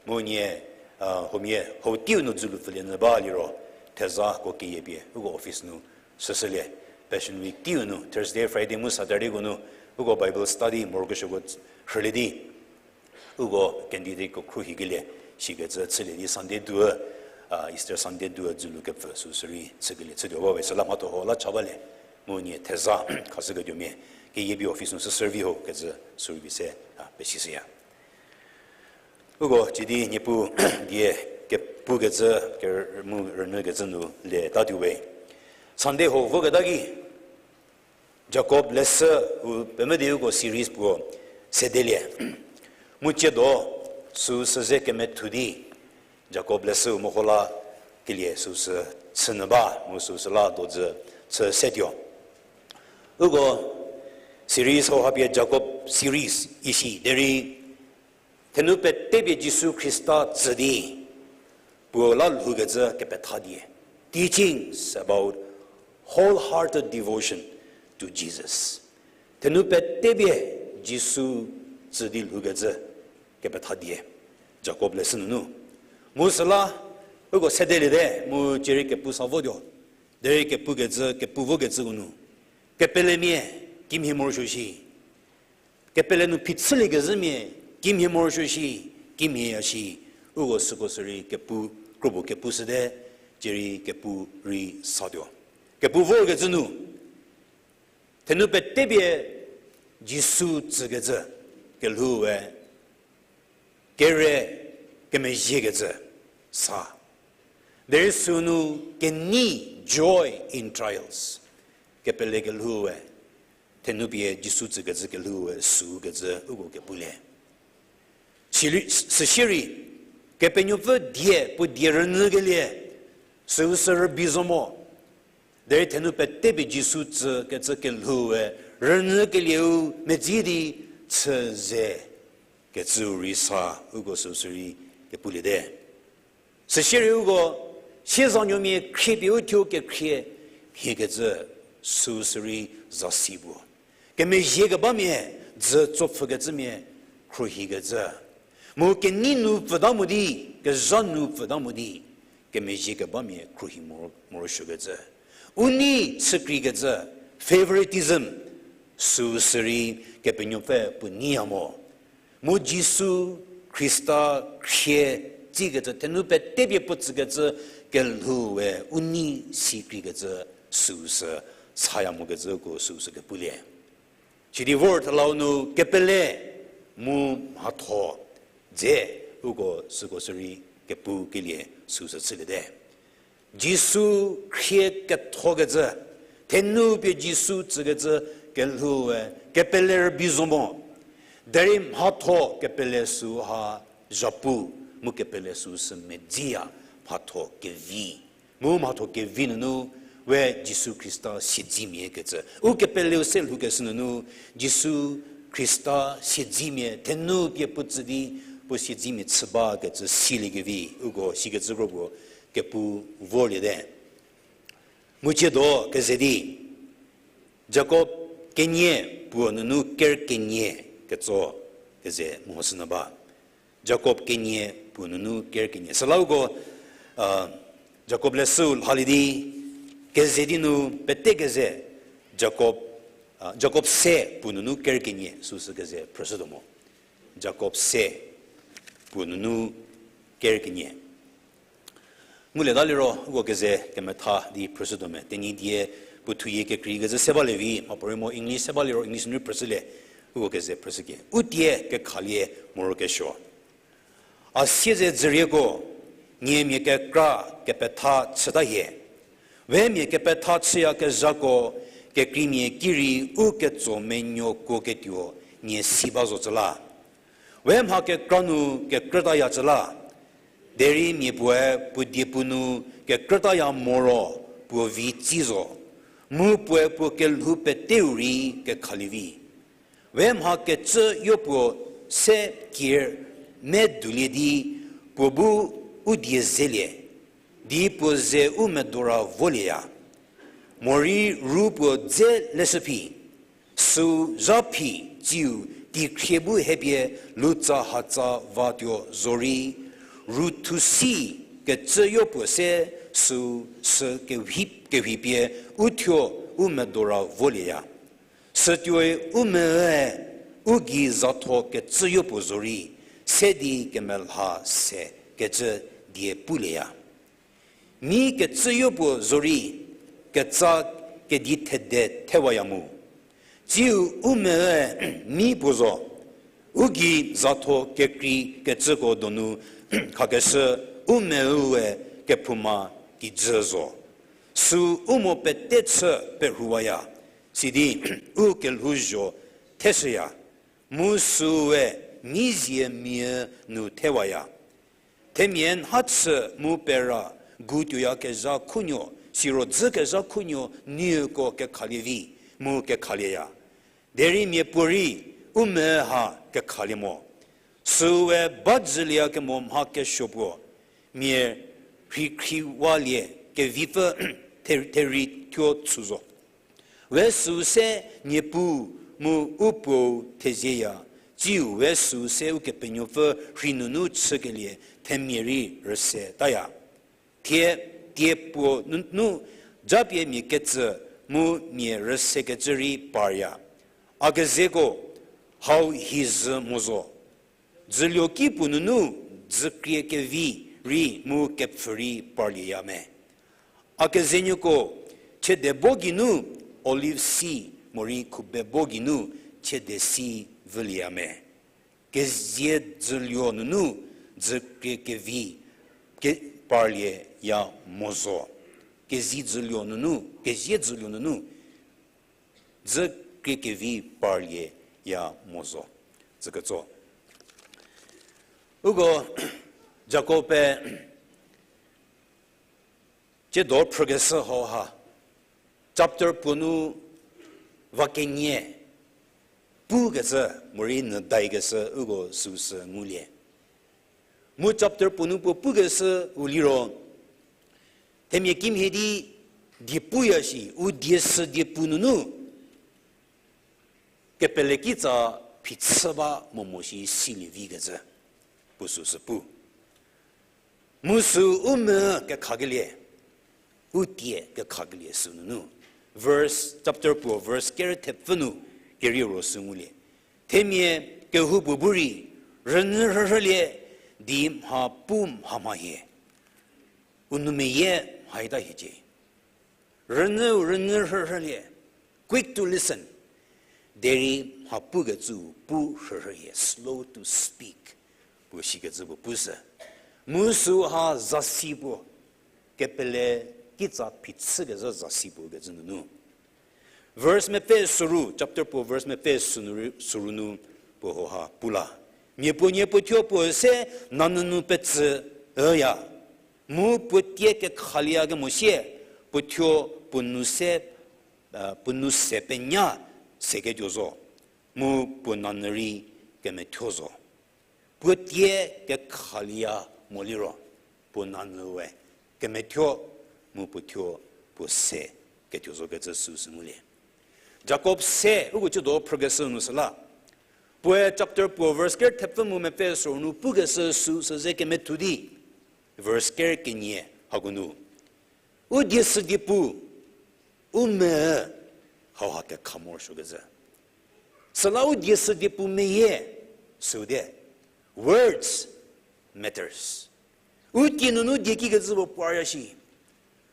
Mu nie, a, huomia hau teiu nu dzülu pfülie nyü ba liro, thezako keyie pie uko office nu süshülie. Passion Week teiu nu, Thursday, Friday mu Saturdayko nu, uko Bible study morokesuoko rhülie di, uko candidateko khruohikelie sikecü chülie di Sunday duü, a, Easter Sunday duü dzülu kepfü süu sü rei chükelie chütuo ba we. Süla mhatho hau la cha balie. Mu nie theza khashüketuomia keyie pie office nu sü serve ho kecü sü rei pie se, a, pesishüya. Uko cidi Niepuu die kepukecü, ke-, mu rünyükecü nu le tatuo we. Sunday hau voketa ki, Jakob leshü u pemvü di uko series puo sedelie. Mu ciedo süu sü ze kemethu di, Jakob leshüu meho la kelie süu sü chünyü ba, mu süu sü la dozü chü setuo. Uko series hauha pie Jakob series isi derei, thenu petepie Jisu Khrista tsü di, puo la lhoukecü kepetha die. Teachings about wholehearted devotion to Jesus. Thenu petepie Jisu tsü di lhoukecü kepetha die. Jakob leshü nunu. Mu süla, uko sedeliete, mu cierei kepu sa votuo. Derei kepukecü, kepu vokecüu nu. Kepelemia, kimhie morosuo shi. Kepele nu phichüliekezhümia, kimhie morosuo shi, kimhie ya shi, uko süko sü rei kepu, kropuo kepu shüte, cierei kepu rei satuo. Kepu vorkecü nu, thenu petepie Jisu tsükecü, kelhou we, kere kemezhiekecü sa. Derei sünu kenei joy in trials. Kepele kelhou we, thenu pie Jisu tsükecü kelhou we, sükecü uko kepulie. Sili-, süsierei, Kepenuopfü die, puo die rünyükelie, süu sü rübei zo mo. Derei thenu petepie Jisu tsükecü kelhou we, rünyükelieu medzi di chü ze kecüu rei sa, uko süu sürei kepulete. Süsie rei uko, siezanuomia khriepie uthuo kekhrie mhiekecü süu sürei zasi puo. Kemezhie kebamia, dzü tsopfhükecümia khruohikecü. Mu kenei nu pfüta mo di, kezha nu pfüta mo di, kemezhie kebamia khruohi moro, morosuokecü. U nei chükreikecü, favoritism, süu sürei Kepenuopfü puo neiya mo. Mu Jisu Khrista khrie tsikecü, thenu petepie puo tsükecü kelhou we u nei sikreikecü süu sü chaya mokecüko süu sü kepulie. Sidi vor thelau nu kepele mu mhatho dze uko süko sürei kepukelie süu sü chüliete. Jisu khrie kethokecü, thenu pie Jisu tsükecü kelhou we kepele rübei zo mo. Derei mhatho kepele süu ha zhapu, mu kepele süu sü medziya mhatho kevi. Mu mhatho kevi nunu we Jisu Khrista siedzimia kecü. U kepeleu se lhoukeshü nunu Jisu Khrista siedzimia thenu pie puo tsü di, puo siedzimia chü bakecü siliekevi, uko sikecü kro puo kepu vorliete. Mu ciedo keze di, Jakob kenie puo nunu ker kenie ketso keze mehoshünyü ba. Jakob kenie puo nunu ker kenie. Süla uko, a, Jakob leshüu lhalie di, keze di nu pete keze, Jakob, a, Jakob se puo nunu ker kenie süu sü keze phrüshütuo mo. Jakob se puo nunu ker kenie. Ngulieta liro, uko keze kemetha di phrüshütuo me. Tenyidie puo thuyie kekreikecü se balie vi, mhapuorei mo English se baliro English nu phrüshülie, uko keze phrüshükie. U tie kekhalie morokesuo. A siezedzürieko, nie mia kekra kepetha chüta hie. We mia kepetha chüyakezhako, kekreimia ki rei u ketso menuo kuoketuo nie si ba zo cü la. We mha kekra nu kekrütaya cü la. Derei mia puoe puo diepu nu kekrütaya moro puo vi tsi zo. Mu puoe puo kelhou peteu rei kekhalie vi. We mha kecüyopuo se kier medulie di puo bu u die zelie, di puo ze u medora volieya. Morei ru puo dze leshü phi, süu zha phi, tsiu teikhrie bu hepie lutsa hatsa vatuo zorei, ru thusi kecüyopuo se süu sü kewhi, kewhi pie uthuo u medora volieya. Sütuoi u meüe u gei zatho kecüyopuo zorei, se di kemelha se kecü die pulieya. Mi kecüyopuo zorei, ketsa kedi thede thewaya mu. Tsiu u meüe mi puo zo, u gei zatho kekrei kecüko donu khakeshü u meüe kephouma kijü zo. Süu u mo pete chü perhuwaya, sidi u kelhouzho theshüya, mu süue mi zie mia nu thewaya. Themia nha chü mu pera gutuoyakezha khunuo, siro dzükezha khunuo nieko kekhalie vi, mu kekhalieya. Derei mia puorei u meü ha kekhalie mo. Süue ba jülieyakemo mha kesuo puo, mia rheikhriwalie kevipfü the-, therie thuo chü zo. We süu se Niepuu mu u Puou thezieya, tsiu we süu se Ukepenuopfü rhei nunu chükelie themia rei rüse taya. Thie, tie puo nu, nu japie mia ketsü mu mia rüsekecü rei parya. A kezeko, hau hi zhü mo zo. Dzülio ki puo nunu dzükrie kevi rei mu kepfhü rei parlieya me. A kezenuoko, chiede bo geinu olive si morei khube bo geinu chiede si vülieya me. Kezie dzülio nunu dzükrie kevi ke-, parlieya mo zo. Kezie dzülio nunu, kezie dzülio nunu dzükrie kevi parlieya mo zo. Tsüketso. Uko Jakob-e tsiedo phrükeshü hau ha, chapter puo nu va kenie pukecü, morei nyü daikeshü uko süsü ngulie. Mu chapter puo nu puo pukeshü u liro, themia kimhie di die puya shi, u die sü die pu nunu, kepele kitsa phichü ba momo shi silie vi kecü, puo süsü pu. Mu sü u mü kekhakelie, u tie kekhakelie sü nunu. Verse, chapter puo verse kerü thepfü nu kerieu ro sü ngulie. Themia kehoupuo bu rei, rünyü rhürhülie, di mha pu mha mha hie. U nou meyie mha ita hiecie. Rünyü, rünyü rhürhülie, quick to listen. Derei mha pukecü pu rhürhü hie, slow to speak. Puo shikecü puo pushü. Mu süha zasi puo, kepele kitsa phichükezhü zasi puo kecü nunu. Verse mepfü süru, chapter puo verse mepfü sünu, süru nu puo hauha pu la. Mia puo nie puo thuo puo se nanyü nu petsü üya. Mu puo tie kekhalie kemo sie, puo thuo puo nou se, puo nou se penya seketuo zo. Mu puo nanyü rei kemethuo zo. Puo tie kekhalie mo liro, puo nanyü we kemethuo, mu puo thuo puo se ketuo zo kecü süsü ngulie. Jakob se uko chüdo phrükeshü nu süla, puoe chapter puo verse ker thepfü mu mepfü süru nu pukeshü süsü ze kemethu di, verse ker kenie hako nu, u die sü die pu, u mü hauha kekha morosuokecü. Süla u die sü die pu meyie, süu die. Words matters. U tie nunu die kikecü puo puaya shi.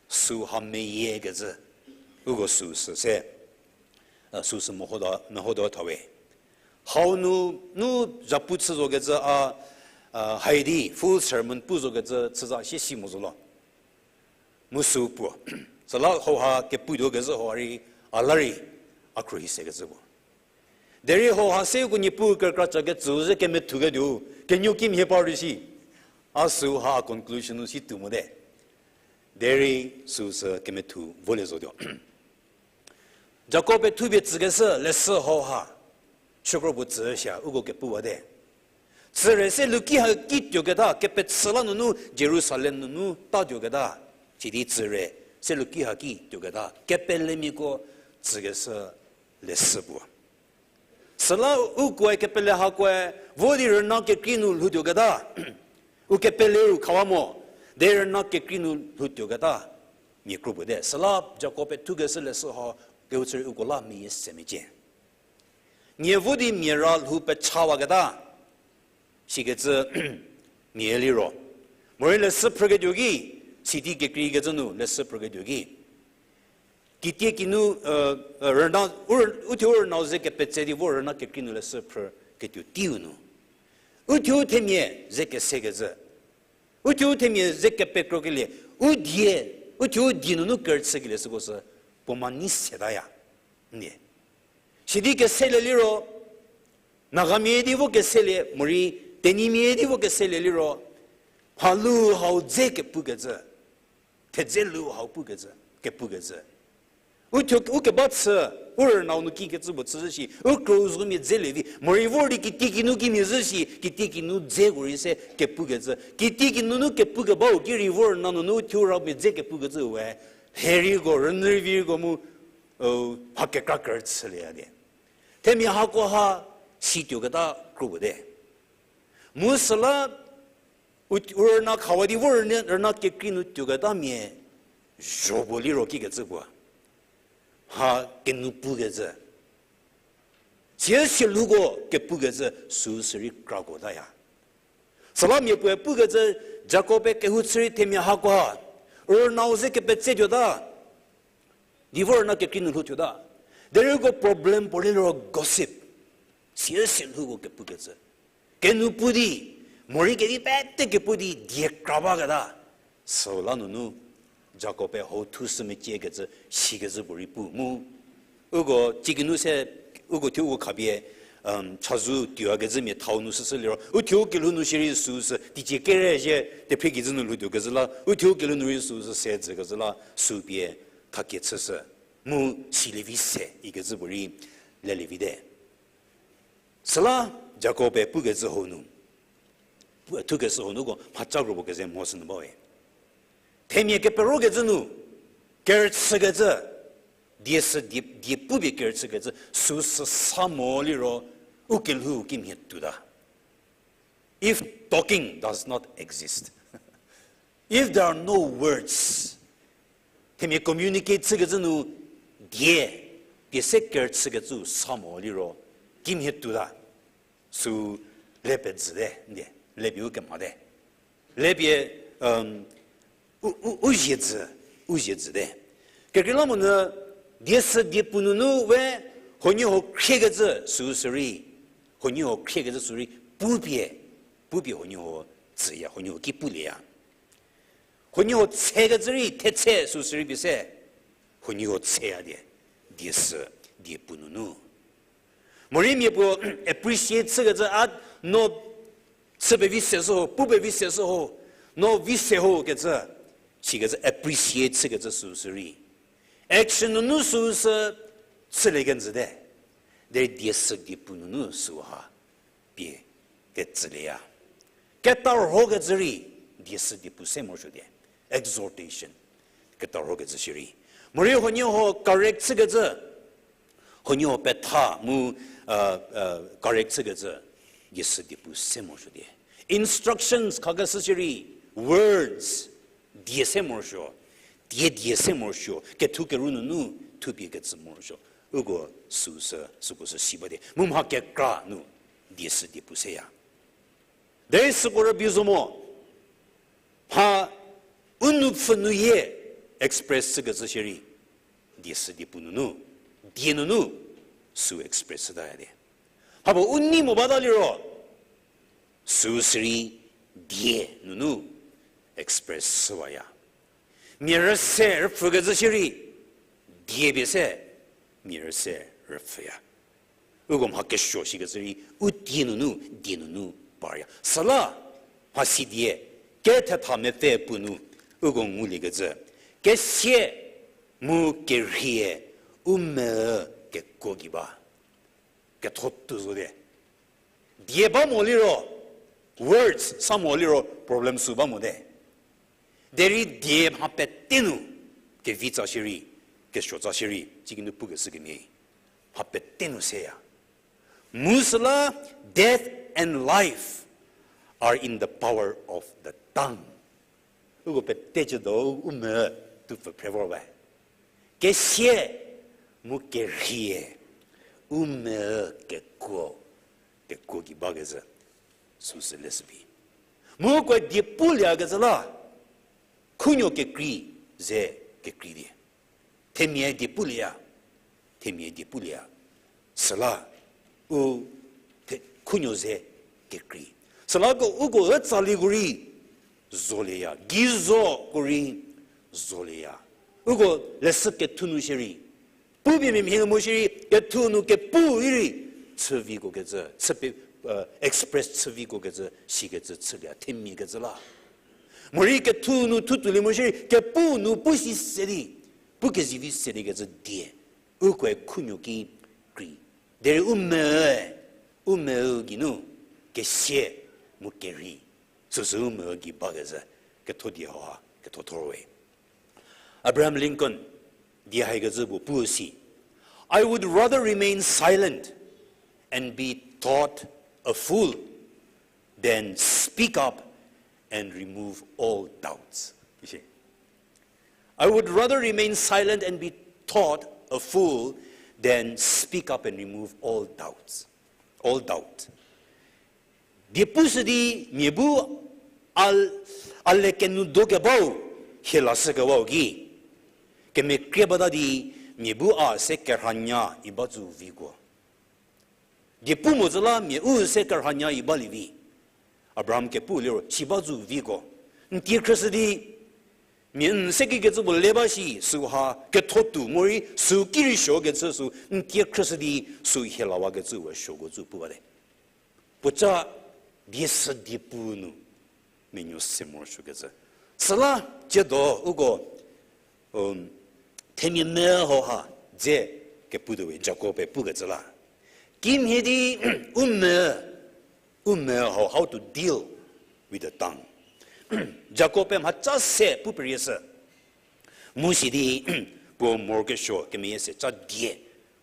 Süha meyiekecü. Uko süsü se, süsü mehodo, mehodo thawe. Hau nu, nu zhapu chü zokecü a, haidi full sermon pu zokecü chüza sie si mo zo lo. Mu sü puo. Süla hauha keputuo kezhü hau rei, a la rei, a khruohi sekecü puo. Derei hauha se uko Niepuu kerükra cakecü ze kemethuketuo, kenuo kimhie par di shi. A süha conclusion nu si tuo mote. Derei süsü kemethu volie zotuo. Jakob-e thupie tsükeshü leshü hauha, shükro puo tsüshü uko kepuwate. Tsüre se Luki haki tuoketa, kepechü la nunu Jerusalem nunu tatuoketa, sidi tsüre se Luki haki tuoketa, kepelemiako tsükeshü leshü puo. Süla ukoe kepele hakoe, vo di rüna kekrei nu lhoutuoketa, u kepeleu khawa mo, de rüna kekrei nu lhoutuoketa, mia kro puo te. Süla Jakob-e thukeshü leshü ha kehouchü rei uko la meyie se mecie. Nie vo di mia ra lhou pechawaketa, sikecü mia liro. Morei leshü phrüketuo ki, sidi kekreikecü nu leshü phrüketuo ki. Kitiekinu, rüna, u, uthuo u rünau ze kepetse di vo rüna kekrei nu leshü phrüketuo teiu nu. Uthuo themia ze kesekecü. Uthuo themia ze kepekrokelie. U die, uthuo die nunu kerüchükelie süko sü puo ma nei setaya. Ndie. Sidi keselie liro, Nagamia di vo keselie, morei Tenyimia di vo keselie liro, mhalu hau dze kepukecü, thedze lu hau pukecü, kepukecü. Uthuo, u keba chü, u rünau nu kikecü puo chüzhü shi, u krozomia dzelie vi, morei vor di kitiekinu kimia zhü shi, kitiekinu dzeko rei se kepukecü. Kitiekinunu kepukebau ki rei vor rüna nunu uthuo ramia dze kepukecü we, heriko, rünyü rei virko mu, mha kekra kerüchülieya die. Themia hakoha situoketa kro puo te. Mu süla u, u rüna khawa di vo rüna, rüna kekrei nu tuoketamia zho puo liro kikecü puo. Ha kenu pukecü. Siesieluko kepukecü süsü rei krakotaya. Süla mia puoe pukecü Jakob-e kehouchü rei themia hakoha, u rünau ze kepetse tuota. Di vo rüna kekrei nu lhoutuota. Derei uko problem puo liro gossip. Siesieluko kepukecü. Kenu pu di, morei kedi pete kepu di die kra baketa. Süla nunu Jakob-e hau thushü meciekecü, sikecü puo rei pu mu. Uko, cikinu se, uko thuo uko khapie, chazou tuoyakezhümia thau nu süsü liro. Uthuo kelhou nu shierei süsü, teicie kere zhie, tephrie kijü nu lhoutuokezhü la, uthuo kelhou nu rei süsü se dzükezhü la, süpie, thakie chüshü. mu silie vi se ikecü puorei lelie vite. Süla Jakob-e pukecü hau nu, pu-, thukeshü hau nu ko mhaca kropuo keze mho sünu bawe. Themia keperokecü nu, kerüchükecü, die sü die, die pupie kerüchükecü, süsü sa mo liro, u kelhou kimhie tuota. If talking does not exist, if there are no words, themia communicate chükecü nu die, pie se kerüchükecü sa mo liro, kimhie tuota, sü le pezüte, ndie, le pie u kemhate. Le pie, um, u, u, u zie jü, u zie jüte. Kekreilamonyü, die sü die pu nunu we, huoniehuo khriekecü süu sürei, huoniehuo khriekecü sürei, pupie, pupie huoniehuo tsüya, huoniehuo ki pulieya. Huoniehuo tshekecü rei thetse süu sürei pie se, huoniehuo tsheya die, die sü die pu nunu. Morei mia puo appreciate chükecü a, no chü pevi se shü ho, pu pevi se shü ho, no vi se ho kecü, sikecü appreciate chükecü süu sürei, action nunu süu sü chülie kenjüte. Derei die sü die pu nunu süu ha pie ketsülieya. Ketarhokecü rei die sü die pu se morosuo die. Exhortation. Ketarhokecü shierei. Morei huoniehuo correct chükecü, huoniehuo petha mu, correct chükecü, die sü die pu se morosuo die. Instructions khakeshü shierei, words, die se morosuo, die die se morosuo, kethu keru nunu thupie ketsü morosuo. Uko süu sü, süko sü si ba die. Mu mha kekra nu die sü die pu seya. Derei süko rübei zo mo, mha u nupfhü nu yie express chükecü shierei, die sü die pu nunu, die nunu, süu express chütaya die. Hako u nei mo bata liro, süu sürei die nunu express chüwaya. Mia rüse rüpfhükecü shierei, die pie se, mia rüse rüpfhüya. Uko mha kesuo shikecü rei, u tie nunu, die nunu parya. Süla, mhasi die, kethetha mepfü puo nu, uko nguliekecü, kesie mu kerhie, u me kekuo gei ba. Ketho tuo zo die. Die ba mo liro, words sa mo liro problem sü ba mote. Derei die mha pete nu, kevitsa shierei, kesuotsa shierei, sikinu pukeshü kemhie, mha pete nu seya. Mu süla, death and life are in the power of the tongue. Uko pete cü do u me tupfü phre vor ba. Kesie mu kerhie, u me kekuo, kekuo gei bakecü, süsü leshü phi. Mu uko die puliekecü la, khunuo kekrei, ze kekrei die. Themia die pulieya, themia die pulieya. Süla, u, khunuo ze kekrei. Süla ko uko ütsali ko rei zolieya, gei zo ko rei zolieya. Uko leshü kethu nu shierei, pupie mia mhie mo shierei, kethu nu kepu i rei, chüviko kecü, chü pe, express chüviko kecü, sikecü chülieya, themia kecü la. Morei kethu nu thu tuolie mo shierei, kepu nu pu si se di, pu kezivi se di kecü die, ukoe khunuo ki krei. Derei u me, u meu geinu, kesie mu kerhei. Süsü u meu gei bakecü, ketho die hauha, ketho thor we. Abraham Lincoln, die haikecü puo pu si, I would rather remain silent and be thought a fool than speak up and remove all doubts. I would rather remain silent and be thought a fool than speak up and remove all doubts, all doubt. Die pushü di mia bu a, a le kenu do kebau, hie lashü kewau ki. Kemekrie bata di mia bu a se kerhanya i ba zo viko. Die pu mo zo la mia u se kerhanya i balie vi. Abraham kepu liro si ba zo viko. N tie khrüshü di, mia n se kikecü puo le ba shi, süha ketho tuo morei, sü ki rei suokecü sü, n tie khrüshü di, sü hie lawakecü we suoko zo pu bate. Puoca die sü die pu nu menuo se morosuokecü. Süla, ciedo uko, themia me hauha, Dze keputuo we Jakob-e pukecü la. Kimhie di u me, u me how, how to deal with the tongue. Jakob-e mhaca se pu perieshü. Mu sidi puo morokesuo kemeyie se ca die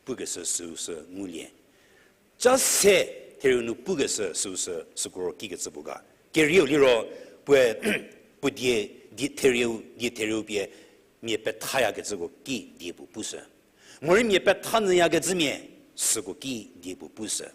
pukeshü süu sü ngulie. Ca se therieu nu pukeshü süu sü süko ro kikecü puo ga. Kerieu liro puoe puo die, die therieu, die therieu pie mia pethayakecüko ki die puo pushü. Morei mia petha nyüyakecümia süko ki die puo pushü.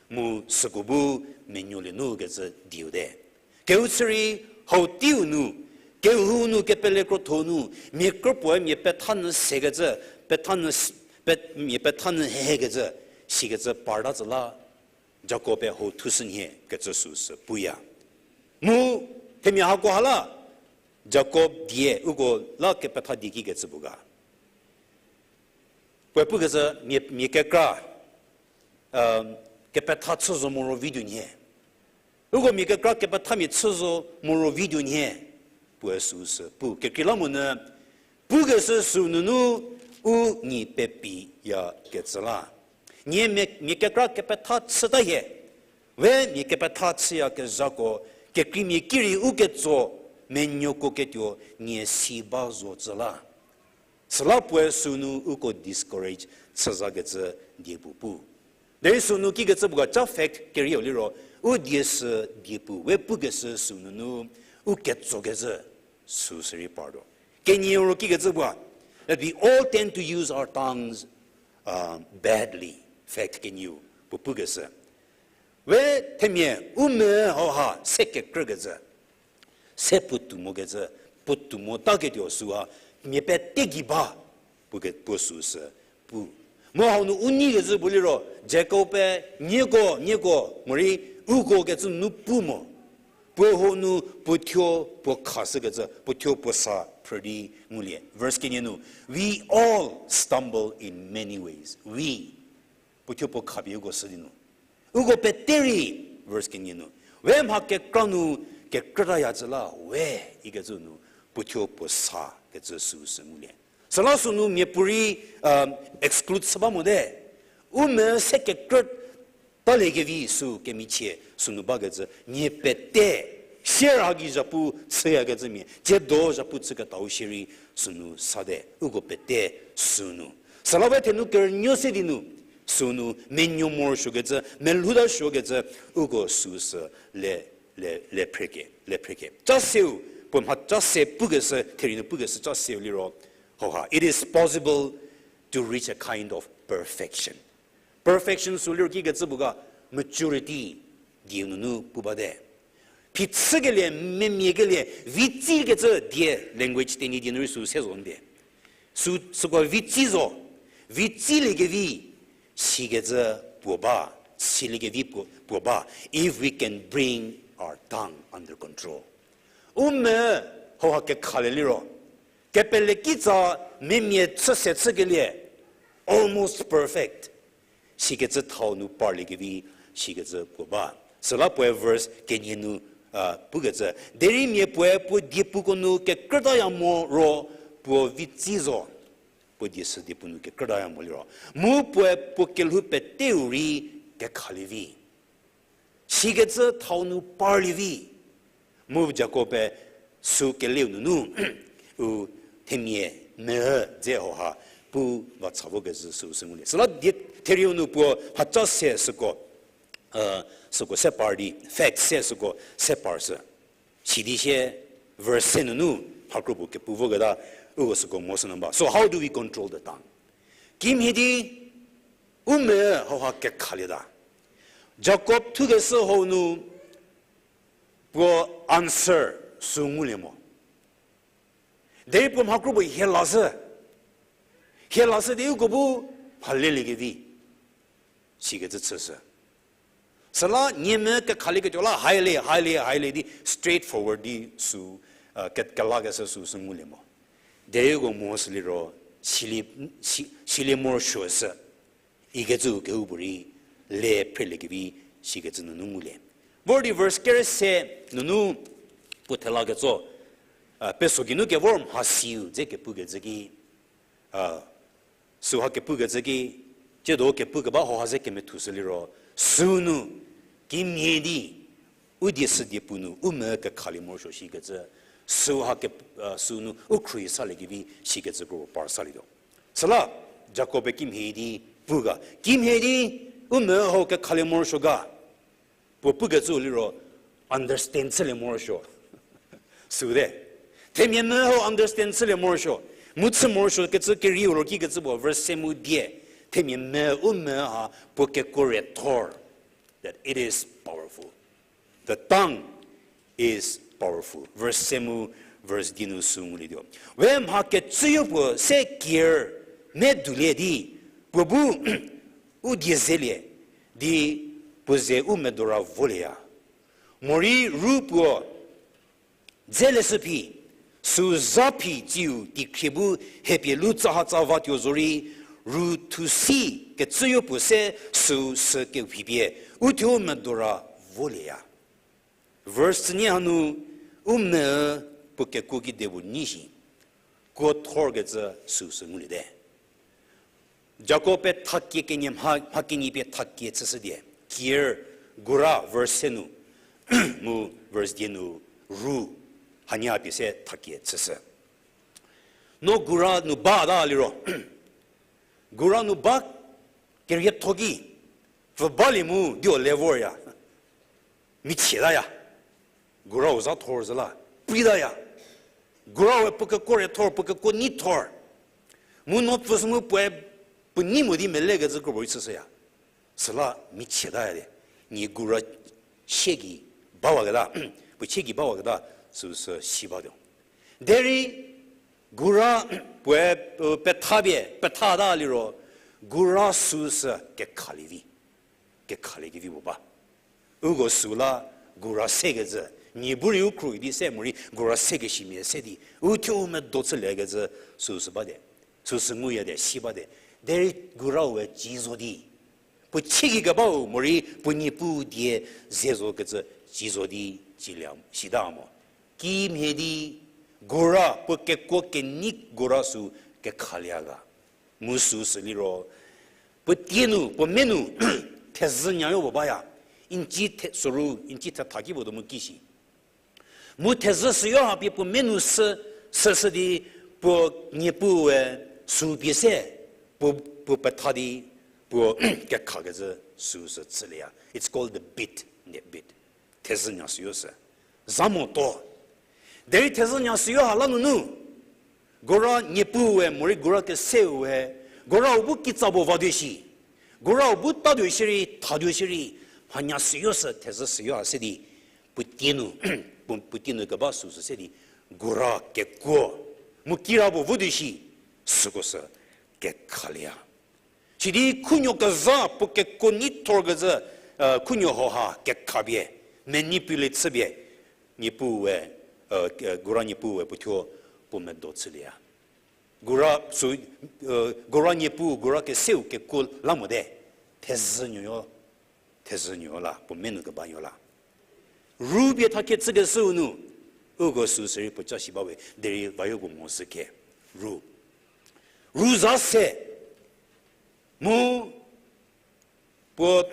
Mu süko bu menuolie nu kecü dieu te. Kehou chü rei hau teiu nu, kehou nu kepele krotho nu, mia kropuoe mia petha nyü sekecü, petha nyü s-, pe-, mia petha nyü hehekecü, sikecü parta tsü la, Jakob-e hau thushü nhie kecü süu sü puya. Mu themia hako ha la, Jakob die uko la kepetha die kikecü puo ga. Puoe pukecü mia, mia kekra, kepetha chü zo morovi tuo nhie. Uko mia kekra kepethamia chü zo morovi tuo nhie, puoe süu sü pu. Kekreilamonyü, pukeshü süu nunu u nyi pepiyakecü la. Nie mia, mia kekra kepetha chüta hie. We mia kepetha chüyakezhako, kekreimia ki rei u ketso, menuoko ketuo nie si ba zo tsü la. Süla puoe sünu uko discourage chüzakecü die puo pu. Derei sünu kikecü puo ga ca fact kerieu liro, u die sü die puo, we pukeshü süu nunu, u ketsokecü süu sü rei partuo. Kenieu ro kikecü puo ga, that we all tend to use our tongues, uh, badly. Fact kenieu, puo pukeshü. We themia u me hauha se kekrükecü, se puotou mokecü, puotou motaketuo süha, mia pete gei ba, puo ke, puo süu sü pu. Mu hau nu u nyi kecü puo liro, Jakob-e nieko, nieko, morei uko kecü nu pu mo. Puo hau nu puo thuo puo khashükecü, puo thuo puo sa phrü di ngulie. Verse kenie nu, we all stumble in many ways. We. Puo thuo puo khapie uko shü di nu. Uko pete rei, verse kenie nu, we mha kekra nu kekrütayacü la we ikecü nu, puo thuo puo sa kecü süu sü ngulie. Süla sünu miapuorei, um, exclude chü ba mote. U me se kekrü taliekevi süu kemichie sünu bakecü, mia pete, sier haki zhapu chüyakecümia, tsiedo zhapu chüketau shierei sünu sate, uko pete sünu. Süla we thenu kerünuo se di nu, sünu menuo morosuokecü, melhoutasuo kecü, uko süu sü le, le, le phreke, le phreke. Ca seu, puo mha ca se pukeshü, therie nu pukeshü ca seu liro, hauha, it is possible to reach a kind of perfection. Perfection süu liro kikecü puo ga, maturity, dieu nunu pu bate. Phichükelie, memiekelie, vitsikecü die language Tenyidie nu rei süu se zo nde. Süu, süko vitsi zo, vitsiliekevi, sikecü puo ba, siliekevi puo, puo ba, if we can bring our tongue under control. U me hauha kekhalie liro, kepele kitsa memia chü se chükelie, almost perfect. Sikecü thau nu parliekevi, sikecü puo ba. Süla puoe verse kenie nu, a, pukecü, derei mia puoe puo diepuko nu kekrütaya mo ro puo vitsi zo. Puo die sü diepu nu kekrütaya mo liro, mu puoe puo kelhou peteu rei kekhalie vi. Sikecü thau nu parlie vi. Mu Jakob-e süu keleu nunu, u themia me dze hauha pu va cha vokezhü süu sü ngulie. Süla die therieu nu puo mhaca se süko, süko se par di, fact se süko se par sü. Sidi sie verse se nunu mhakro puo kepu voketa, uko süko mo sü nu ba. So how do we control the tongue? Kimhie di u me hauha kekhalieta. Jakob thukeshü hau nu puo answer süu ngulie mo. Derei puo mhakro puo hie lashü. Hie lashü di uko bu mhalelie kevi. Sikecü chüshü. Süla nie me kekhalieketuo la haile, haile, haile di straightforward di süu, ke-, kelakeshü süu sü ngulie mo. Derei uko mo süliro, silie, si-, silie morosuoshü. Ikecü kehoupuorei le phrelie kevi sikecü nunu ngulie. Vor di verse kere se nunu puo thela ketso, a, peso geinu kevor mhasiu dze kepukecü ki, a, Süu ha kepukecü ki, tsiedo kepukeba hauha ze kemethushü liro, süu nu kimhie di, u die sü die pu nu u me kekhalie morosuo shikecü, süu ha ke, süu nu u khruohi saliekevi shikecü kro par salietuo. Süla, Jakob-e kimhie di pu ga, kimhie di u me hau kekhalie morosuo ga. Puo pukecüu liro, understand chülie morosuo. Süu te. Themia me hau understand chülie morosuo. Mu chü morosuo kecü kerieu ro kikecü puo verse se mu die. Themia me u me ha puo kekuo re thor. That it is powerful. The tongue is powerful. Verse se mu verse die nu süu ngulietuo. We mha kecüyo puo se kier medulie di, puo bu u die zelie di puo ze u medora volieya. Morei ru puo dze leshü phi, süu zha phi tsiu teikhrie bu hepie lu tsahatsa vatuo zorei, ru thusi kecüyo puo se süu sü kewhi pie, uthuo medora volieya. Verse tsünie hanu, u me puo kekuo ki de puo nyi shi, kuo thorkecü süu sü nguliete. Jakob-e thakie kenie mha, mha kenie pie thakie chüshü die. Kier, gura verse se nu, mu verse die nu ru, hanie pie se thakie chüshü. No gura nu bata liro. Gura nu ba kerietho ki, pfü balie mu dio le vorya. Michietaya. Gurau za thor zhü la, preitaya. Guraue puo kekuo re thor, puo kekuo nyi thor. Mu no pfü sü mu puoe puo nyi mo di melekecü kropuo rei chüshüya. Süla michietaya de. Nie gura chie gei bawaketa, puo chie gei bawaketa, süu sü si batuo. Derei gura puoe, u, pethapie, pethata liro, gura süu sü kekhalie vi. Kekhalie kevi puo ba. Uko süu la gura sekecü, nie bu rei u khruohi di se morei gura sekesimia se di, uthuo u medo chüliekecü süu sü bate. Süu sü nguya de, si bate. Derei guraue ci zo di. Puo chie gei kebau morei puo niepuu die ze zokecü ci zo di, cilia sita mo. Kimhie di gura puo kekuo kenyi gura süu kekhalie ga. Mu süu sü liro, puo tie nu, puo me nu, thezhü nyayo puo baya, inci the, soru, inci thetha ki puo do mu ki shi. Mu thezhü süyo ha pie puo me nu sü, süsü di puo niepuue süu pie se, puo, puo petha di, puo kekhakecü süu sü chülieya. It's called the bit, the bit. Thezhü nya süyo sü. Za mo to. Derei thezhü nya süyo ha la nunu. Gura niepuue, morei gura keseue, gurau bu kitsa puo vatuo shi. Gurau bu tatuo shierei, thatuo shierei, mhanya süyo sü, thezhü süyo ha se di, puo tie nu, puo, puo tie nu keba süu sü se di, gura kekuo, mu kira puo votuo shi, süko sü kekhalie. Sidi khunuo kezha puo kekuo nyi thorkecü, khunuo hau ha kekhapie, manipulate chüpie, niepuue, gura niepuue puo thuo puo medo chülieya. Gura sü, gura niepuu, gura keseu kekuo la mote, thezhü nuoyo, thezhü nuoyo la, puo me nu keba nuo la. Ru pie thakie chükeshüu nu, uko süu sürei puo ca shi bawe, derei vayo puo mo sü khe. Ru. Ru za se. Mu puo,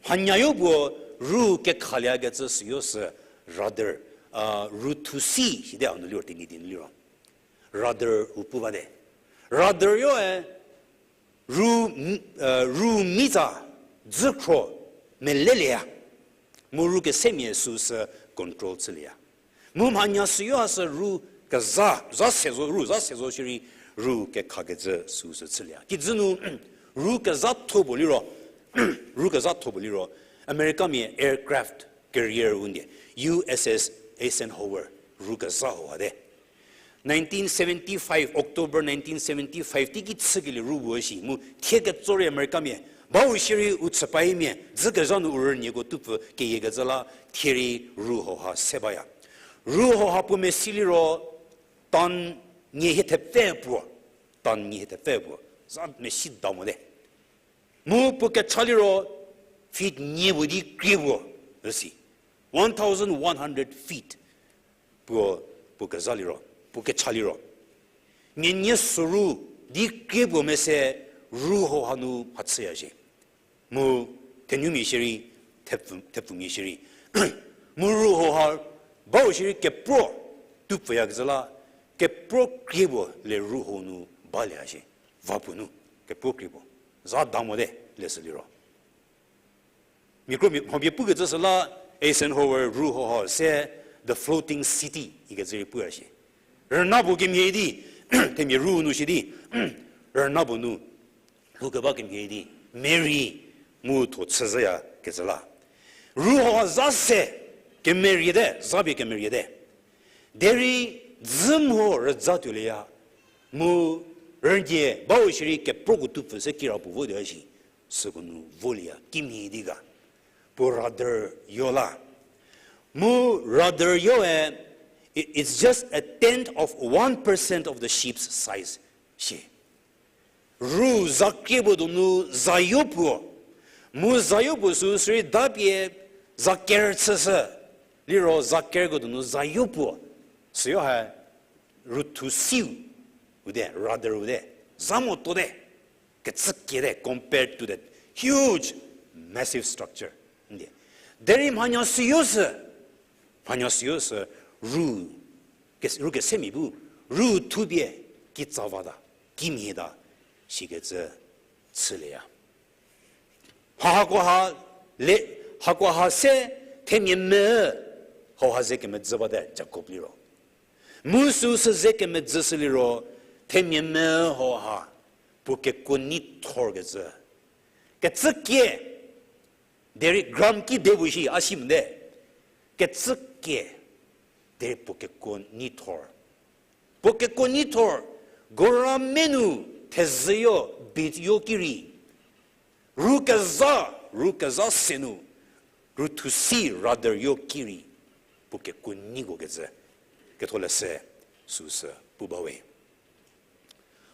mhanyayo puo ru kekhaliekecü süyo sü rudder, ru thusi, sidi a nu liro, Tenyidie nu liro. Rudder u pu bate. Rudder yoe, ru, ru mitsa dzükhro melelieya. Mu ru kesemia süu sü control chülieya. Mu mhanya süyo ha sü ru kezha, za se zo, ru za se zo shierei ru kekhakecü süu sü chülieya. Kijü nu, ru kezhatho puo liro, ru kezhatho puo liro, Americamia aircraft carrier u ndie, U S S Eisenhower, ru kezha hau hate. Nineteen seventy-five, October nineteen seventy-five teiki chükelie ru puo shi, mu thie ketso rei Americamia bau shierei u chüpaimia dzükezha nu u rünieko tupfü keyiekecü la thie rei ru hau ha se baya. Ru hau ha puo mesi liro ton nie hie thepfü puo, ton nie hie thepfü puo, za mesi da mote. Mu puo kecha liro feet nie puo di krie puo, üsi. One thousand one hundred feet puo, puo kezha liro, puo kecha liro. Mia nie soru, di krie puo mese ru hau hanu mhachüya shie. Mu thenumia shierei, thepfumia shierei. Mu ru hau ha bau shierei kepro tupfüyakezhü la, kepro krie puo le ru hau nu balieya shie. Va puo nu, kepro krie puo. Za da mote, leshü liro. Mia kro mia mhapie pukecü süla, Eisenhower ru hau ha se the floating city ikecü rei puya shie. Rüna puo kemhie di, themia ru nu shie di, rüna puo nu lhoukeba kemhie di, merei mu tho chüzhüyakecü la. Ru hau ha za se, kemeriete, za pie kemeriete. Derei dzü mho rüza tuolieya, mu rünie bau shierei keproko tupfü se kirapuo votuo shi, süko nu volieya kimhie di ga. Puo rudder yo la. Mu rudder yoe, it, it's just a tenth of one percent of the ship's size shie. Ru za krie puo donu zayo puo. Mu zayo puo sü sirei dapie za ker chüshü. Liro za kerko donu zayo puo. Süyo ha ruthu siu. Ude, rudder ude. Za motote. Kecü kiete compared to that huge, massive structure. Ndie. Derei mhanya süyo sü. Mhanya süyo sü ru, ru kesemia bu, ru thupie, kitsa vata, kimhieta, shikecü chülieya. Mha hakoha le, hakoha se themia me hau ha ze kemedzü bate Jakob liro. Mu süu sü ze kemedzü sü liro, themia me hau ha, puo kekuo neithorkecü. Kecü kie, derei gram ki de pu shi a si mote. Kecü kie, derei puo kekuo neithor. Puo kekuo neithor, gora menu thezhüyo, beat yo ki rei. Ru kezha, ru kezha se nu, ruthu si rudder yo ki rei, puo kekuo neiko kecü, ketholeshü süu sü pu bawe.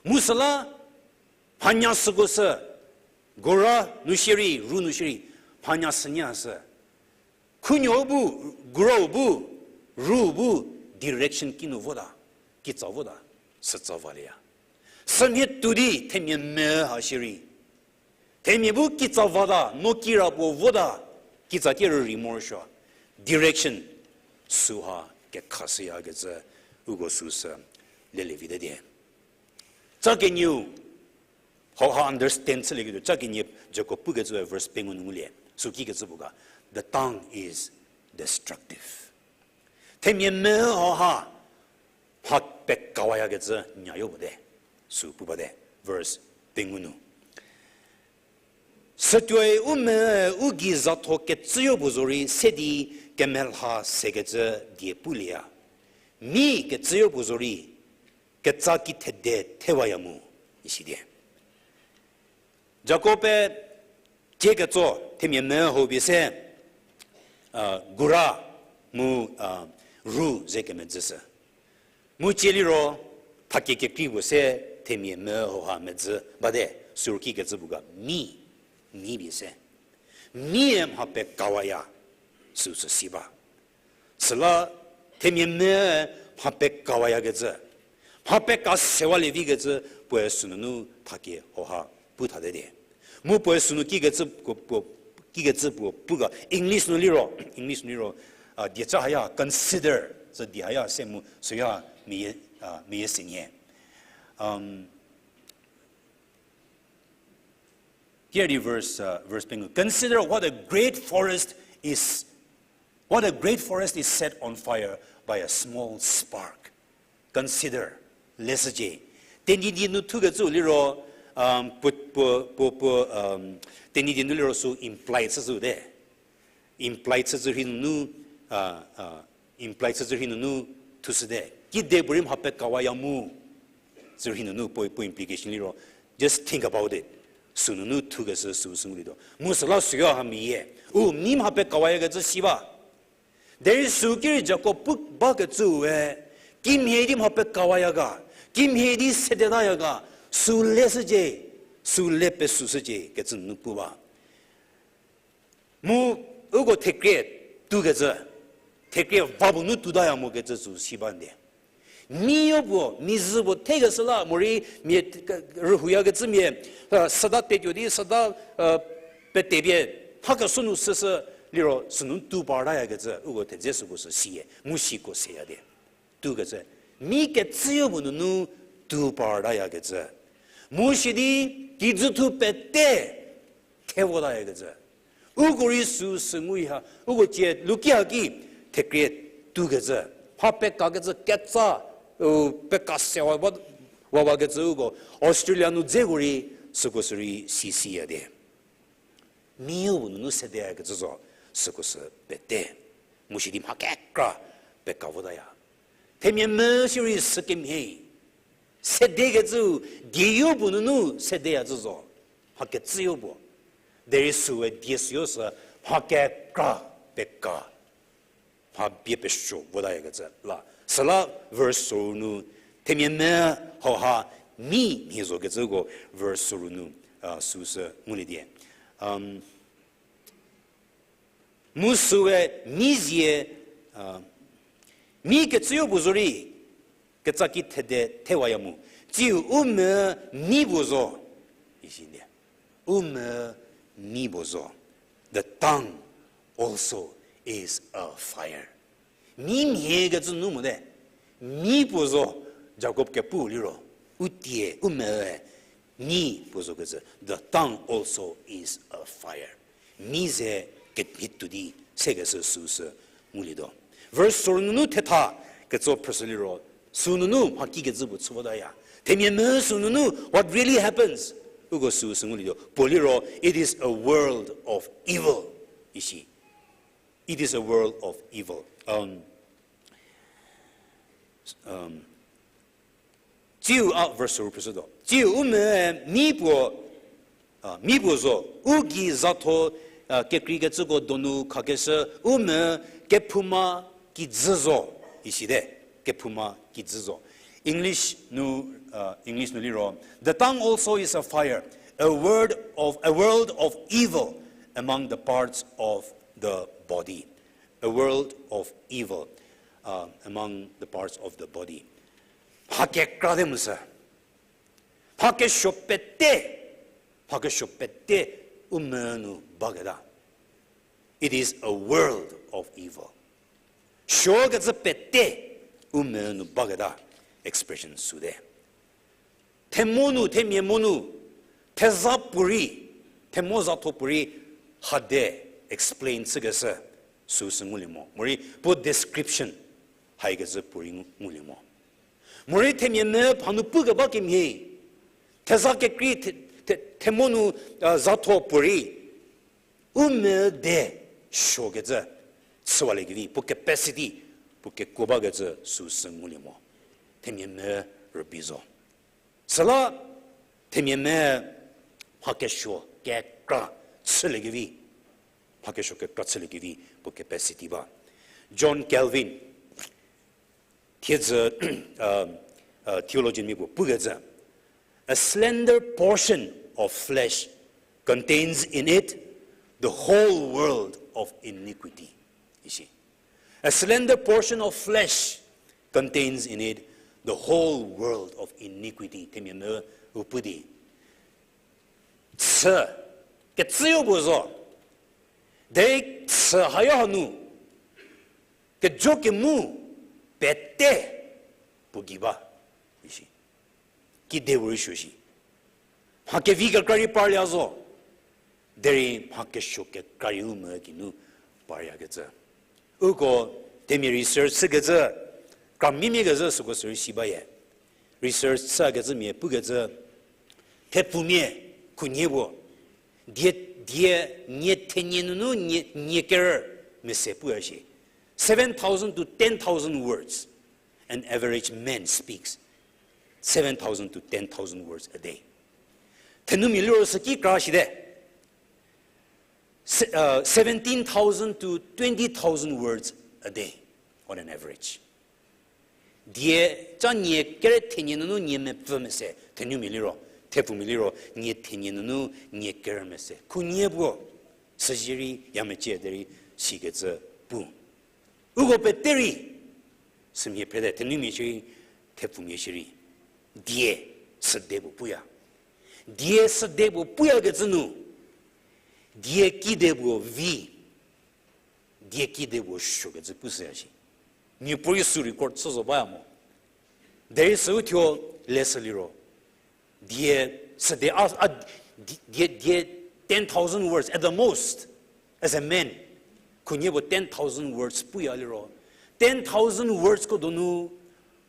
Mu süla, mhanya süko sü, gora nu shierei, ru nu shierei, mhanya sünya sü. Khunuo bu, gora bu, ru bu, direction kinu vota, kitsa vota, sütsa valieya. Sümhie tuo di themia me ha shierei. Themia bu kitsa vata, no kira puo vota, kitsa ki rürei morosuo. Direction, süu ha kekhashüyakecü, uko süu sü, lelie vite die. Ca kenieu, hau ha understand chülieketuo, ca kenie Jakob pukecü verse pengou nu ngulie, süu kikecü puo ga, the tongue is destructive. Themia me hau ha, mha pekawayakecü nyayo puo te, süu pu bate, verse pengou nu. Sütuoi u me u gei zatho kecüyo puo zorei se di kemelha sekecü die pulieya. Mi kecüyo puo zorei, ketsa ki thede thewaya mu, isi die. Jakob-e tie ketso themia me hau pie se, gora mu ru ze kemedzüshü. Mu cie liro, thakie kekrei puo se themia me hau ha medzü bate, süu kikecü puo ga mi, mi pie se. Mie mha pekawaya, süu sü si ba. Süla themia me mha pekawayakecü, mha peka sewalie vikecü puoe sünunu thakie hau ha pu thate die. Mu puoe sünu kikecü puo, puo, kikecü puo pu ga English nu liro, English nu liro, dieca haya consider, sü die haya se mu süya meyie, meyie se nie. Here the verse, uh, verse pengou. Consider what a great forest is, what a great forest is set on fire by a small spark. Consider, leshücie. Tenyidie nu thukecü liro, puo, puo, puo, puo, Tenyidie nu liro sü imply chüzhü te. Imply chüzhü rhei nunu, imply chüzhü rhei nunu thushüte. Kide puorei mha pekawaya mu. Sü rhei nunu puo, puo implication liro, just think about it. Sünunu thukeshü sü sü ngulietuo. Mu süla süyo ha meyie. U, mi mha pekawayakecü si ba. Derei sü kirei Jakob pu bakecüe, kimhie di mha pekawaya ga, kimhie di sedetaya ga, sü leshücie, sü le pesüshücie kecü nunu pu ba. Mu uko thekrie tukecü, thekrie va puo nu tutaya mokecü sü si ba ndie. Mi yo puo, mi zhü puo thekeshü la, morei mia rühouyakecü mia, süda tetuo di, süda, petepie, mha kesuo nu süsü liro sünu tu partayakecü, uko thedze süko sü sie, mu siko seya di. Tukecü, mi kecüyo puo nunu tu partayakecü. Mu sidi, kijüthu pete, the votayakecü. Uko rei süu sü nguya, uko tie luki haki, thekrie tukecü. Mha pekakecü ketsa, u, peka se wa, wa, wakecü uko, Australia nu dzeko rei, süko sü rei si siya di. Mi yo puo nunu sedeyakecü zo, süko sü pete. Mu sidi mha kekra peka votaya. Themia mü sirei sükemhie. Sedekecüu, die yo puo nunu sedeyacü zo. Mha kecüyo puo. Derei süe die süyo sü mha kekra peka. Mha bie pesuo votayakecü la. Süla verse soru nu, themia mü hauha mi mhie zokecüko verse soru nu, süu sü ngulie die. Mu süe mi zie, mi kecüyo puo zo rei, ketsaki thede thewaya mu. Tsiu u mü mi puo zo. Isi die. U mü mi puo zo. The tongue also is a fire. Mi mhie kecü nu mote. Mi puo zo, Jakob kepu liro. U tie, u mü-e, mi puo zo kecü. The tongue also is a fire. Mi ze kemhie tuo di sekeshü süu sü ngulietuo. Verse soru nunu thetha ketso phrüshü liro, süu nunu mha kikecü puo chü votaya. Themia mü süu nunu, what really happens? Uko süu sü ngulietuo. Puo liro, it is a world of evil. Isi. It is a world of evil. Tsiu a verse ru phrüshütuo. Tsiu u mü mi puo, mi puo zo, u gei zatho, kekreikecüko donu khakeshü, u mü kephouma kijü zo, isite, kephouma kijü zo. English nu, English nu liro, the tongue also is a fire, a word of, a world of evil among the parts of the body. A world of evil, among the parts of the body. Mha kekra te mu sü. Mha kesuo pete, mha kesuo pete u mü nu baketa. It is a world of evil. Suokecü pete u mü nu baketa expression süte. Themo nu, themia mo nu, theza puorei, themo zatho puorei, hade explain chükeshü, süu sü ngulie mo. Morei puo description, haikecü puorei ngulie mo. Morei themia mü phanu pukeba kemhie, theza kekrei, the, the, themo nu, zatho puorei, u mü de suokecü, chüwaliekevi, puo capacity, puo kekuo bakecü süu sü ngulie mo. Themia mü rübei zo. Süla themia mü mha kesuo kekra chüliekevi, mha kesuo kekra chüliekevi puo capacity ba. John Calvin, thiedzü, theologian mia puo pukecü, a slender portion of flesh contains in it the whole world of iniquity. Isi. A slender portion of flesh contains in it the whole world of iniquity. Themia mü u pu di. Chü, kecüyo puo zo. Derei chü haya hanu, kejo kemu pete puo gei ba. Isi. Kide puorei suo shi. Mha kevi kekra rei parya zo. Derei mha kesuo kekra rei u mü geinu paryakecü. Uko themia research chükecü, kramimia kezhü süko sürei si baye. Research chükecümia pukecü, thepfumia khunhie puo, die, die nie thenie nunu nie, nie kerü mese puya shi. Seven thousand to ten thousand words an average man speaks. Seven thousand to ten thousand words a day. Thenumia liro süki kra shite. Se-, uh, seventeen thousand to twenty thousand words a day, on an average. Die, ca nie kere thenie nunu nie mepfü mese, thenumia liro, thepfumia liro, nie thenie nunu nie kerü mese. Khunhie puo, süzirei ya mecie derei sikecü pu. Uko pete rei, sümhie phrete, thenumia shierei, Thepfumia shierei, die süde puo puya. Die süde puo puyakecü nu, die kide puo vi, die kide puo suokecü pushüya shi. Niepuorei sü record chü zo baya mo. Derei süu thuo leshü liro, die süde a, a, die, die, die ten thousand words at the most, as a man. Khunhie puo ten thousand words puya liro, ten thousand wordsko donu,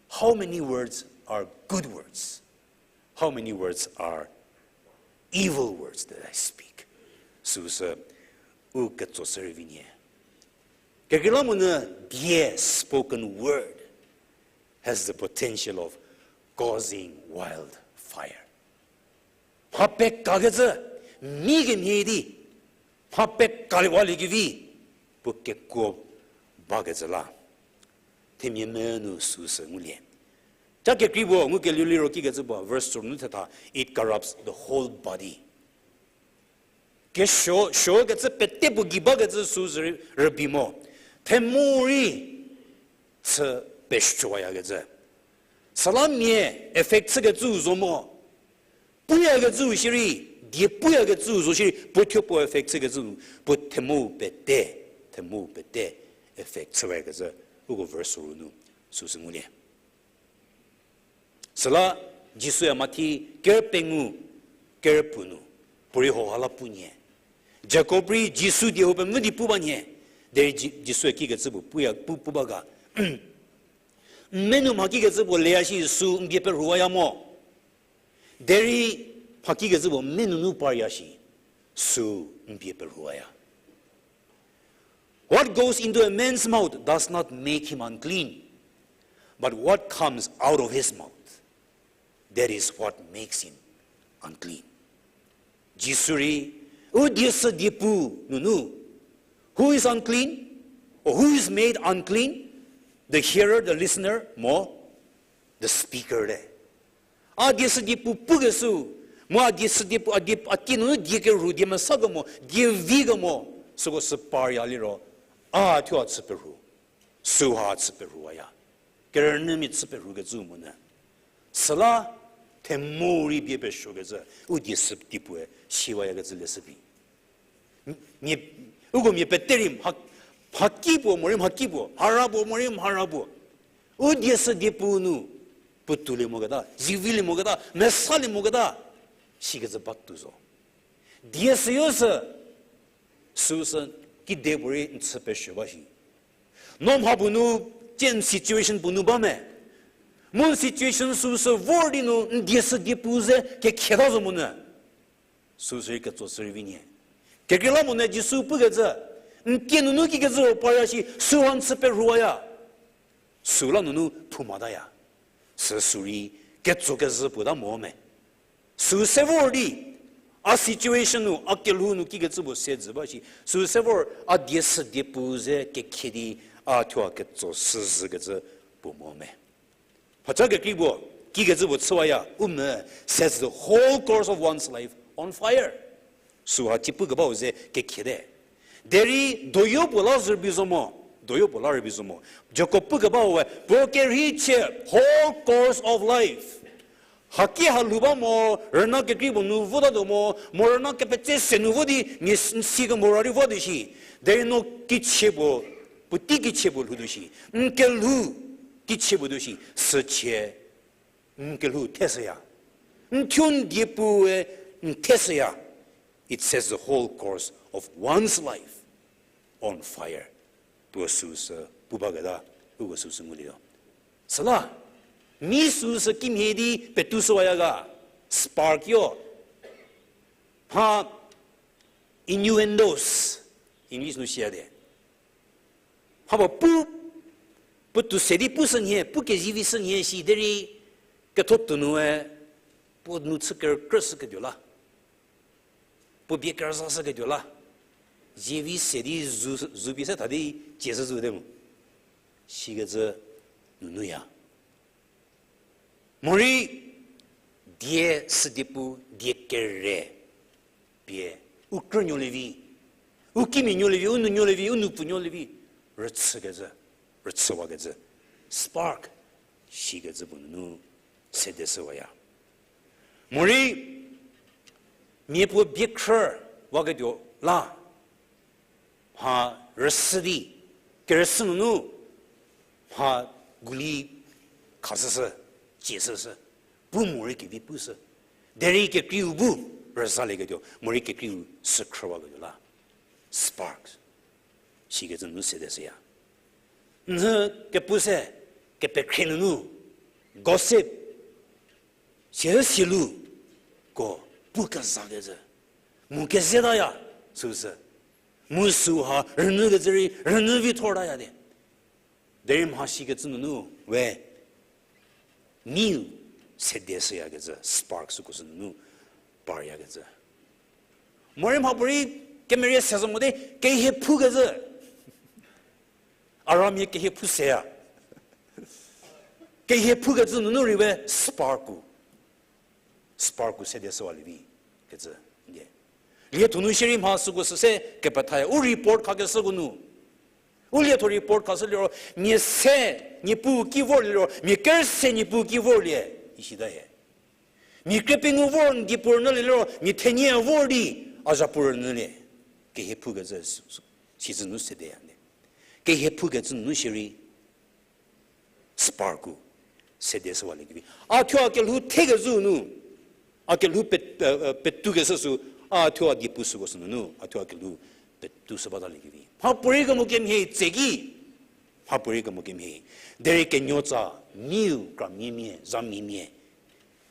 how many words are good words? How many words are evil words that I speak? Süusü u ketso shü rei vi nyie. Kekreilamonyü die, spoken word has the potential of causing wildfire. Mha pekakecü, mi kemhie di, mha pekalie waliekevi, puo kekuo bakecü la. Themia me nu süsü ngulie. Ca kekrei puo ngukelie liro kikecü puo, verse two nu thetha, it corrupts the whole body. Kesuo, suokecü pete puo gei bakecü süsü rü-, rübei mo. Themu rei chü pesuoyakecü. Süla mia affect chükecüu zo mo. Puyakecüu shierei, die puyakecüu zo shierei, puo thuo puo affect chükecü, puo themu pete, themu pete affect chüwakecü, uko verse soru nu süsü ngulie. Süla Jisuya Mathi ker pengou, ker puo nu, puorei hauha la pu nyie. Jakob rei Jisu die hau pemvü di pu ba nyie. Derei Ji-, Jisue kikecü puo puya, pu, pu ba ga. N menu mha kikecü puo leya shi sü n bie perhuwaya mo. Derei mha kikecü puo menunu parya shi sü n bie perhuwaya. What goes into a man's mouth does not make him unclean, but what comes out of his mouth, that is what makes him unclean. Jisu rei, u die sü die pu nunu, who is unclean, or who is made unclean? The hearer, the listener, mo, the speaker te. A die sü die pu pukeshü, mu a die sü die pu, a die, a tie nunu die kerhu, die mesa kemo, die vi kemo, süko sü parya liro, a thuo a chü perhu, süha chü perhuwaya. Kerünyümia chü perhukecü monyü. Süla themu rei bie pesuokecü, u die sü die pue siwayakecü leshü vi. Mia, uko mia pete rei mha, mhaki puo morei mhaki puo, mhara puo morei mhara puo. U die sü die pu nu, puotoulie moketa, zivilie moketa, mesalie moketa, sikecü batuo zo. Die süyo sü, süsü kide puorei n chü pesuo ba shi. No mha puo nu, tie n situation puo nu ba me. Mu n situation süsü vor di nu n die sü die pu ze kekhieta zo monyü. Süsü rei ketso shü rei vi nyie. Kekreilamonyü Jisu pukecü, n tie nunu kikecü puo parya shi süha n chü perhuwaya. Süla nunu phouma taya. Sü sü rei ketso kezhü puo ta mo me. Sü se vor di, a situation nu, a kelhou nu kikecü puo se jü ba shi. Sü se vor a die sü die pu ze kekhie di, a thuo a ketso shüzhükecü puo mo me. Mhaca kekrei puo, kikecü puo chüwaya, u me, sets the whole course of one's life on fire. Süha tie pukebau ze kekhiete. Derei doyo puo la rübei zo mo, doyo puo la rübei zo mo. Jakob pukebau we, puo kerhei chie whole course of life. Haki ha lhou ba mo, rüna kekrei puo nu votatuo mo, mo rüna kepetse se nu vo di, mia n si kemora rei votuo shi. Derei no kichie puo, puotei kichie puo lhoutuo shi. N kelhou kichie puo tuo shi, sücie n kelhou theshüya. N thuo n die pue n theshüya. It sets the whole course of one's life on fire. Puo süsü pu baketa, uko süsü ngulietuo. Süla, mi süsü kimhie di petushüwaya ga, spark yo. Mha innuendos, English nu siate. Mha puo pu, puotou se di pushü nhie, pu kezivi shü nhie shi derei, ketho tuo nue, puo nu chü kerükrüshüketuo la. Puo bie kerazashüketuo la. Zivi se di zu, zu pie se tha di, cie shü zute mo. Sikecü nunuya. Morei die sü die pu, die kere pie, u krünuolievi, u kimianuolievi, u nounuolievi, u noupfunuolievi, rüchükecü, rüchüwakecü. Spark, Sikecü puo nunu sede shüwaya. Morei mia puo biekhrü waketuo la, mha rüsü di, kerüsü nunu mha guli khashüshü, cieshüshü, pu morei kevi pushü. Derei kekreiu bu rüzhalieketuo, morei kekreiu sükhrüwaketuo la. Sparks. Sikecü nunu sede shüya. Nhü kepu se, kepekhrie nunu, gossip, siezü sielu, ko pu kezakecü, mu kezetaya, süsü. Mu süha rünyükecü rei rünyü vi thortaya di. Derei mha sikecü nunu we, niu sede shüyakecü, spark süko sü nunu paryakecü. Morei mhapuorei kemerie se zo mote, kehie phukecü. Aramia kehie phu seya. Kehie phukecü nunu rei we spark-u, spark-u sede shüwalie vi kecü, ndie. Lietho nu shierei mha süko sü se kepethaya, u report khakeshüko nu. U lietho report khashü liro, mia se Niepuu ki vorlie liro, mia kerüse Niepuu ki vorlie, isita hie. Mia kre pengou vor n di puo rünyülie liro, mia thenie vor di a zhapuo rünyülie. Kehie phukecü, sü, sü, sicü nu sedeya le. Kehie phukecü nunu shierei spark-u sede shüwaliekevi. A thuo a kelhou thekezhü nu, a kelhou pet-, e, e, petukeshü sü, a thuo a diepu süko sü nunu, a thuo a kelhou petu shü bataliekevi. Mhapuorei kemo kemhie tse ki, mhapuorei kemo kemhie. Derei kenuotsa, miu kra miemia, za miemia,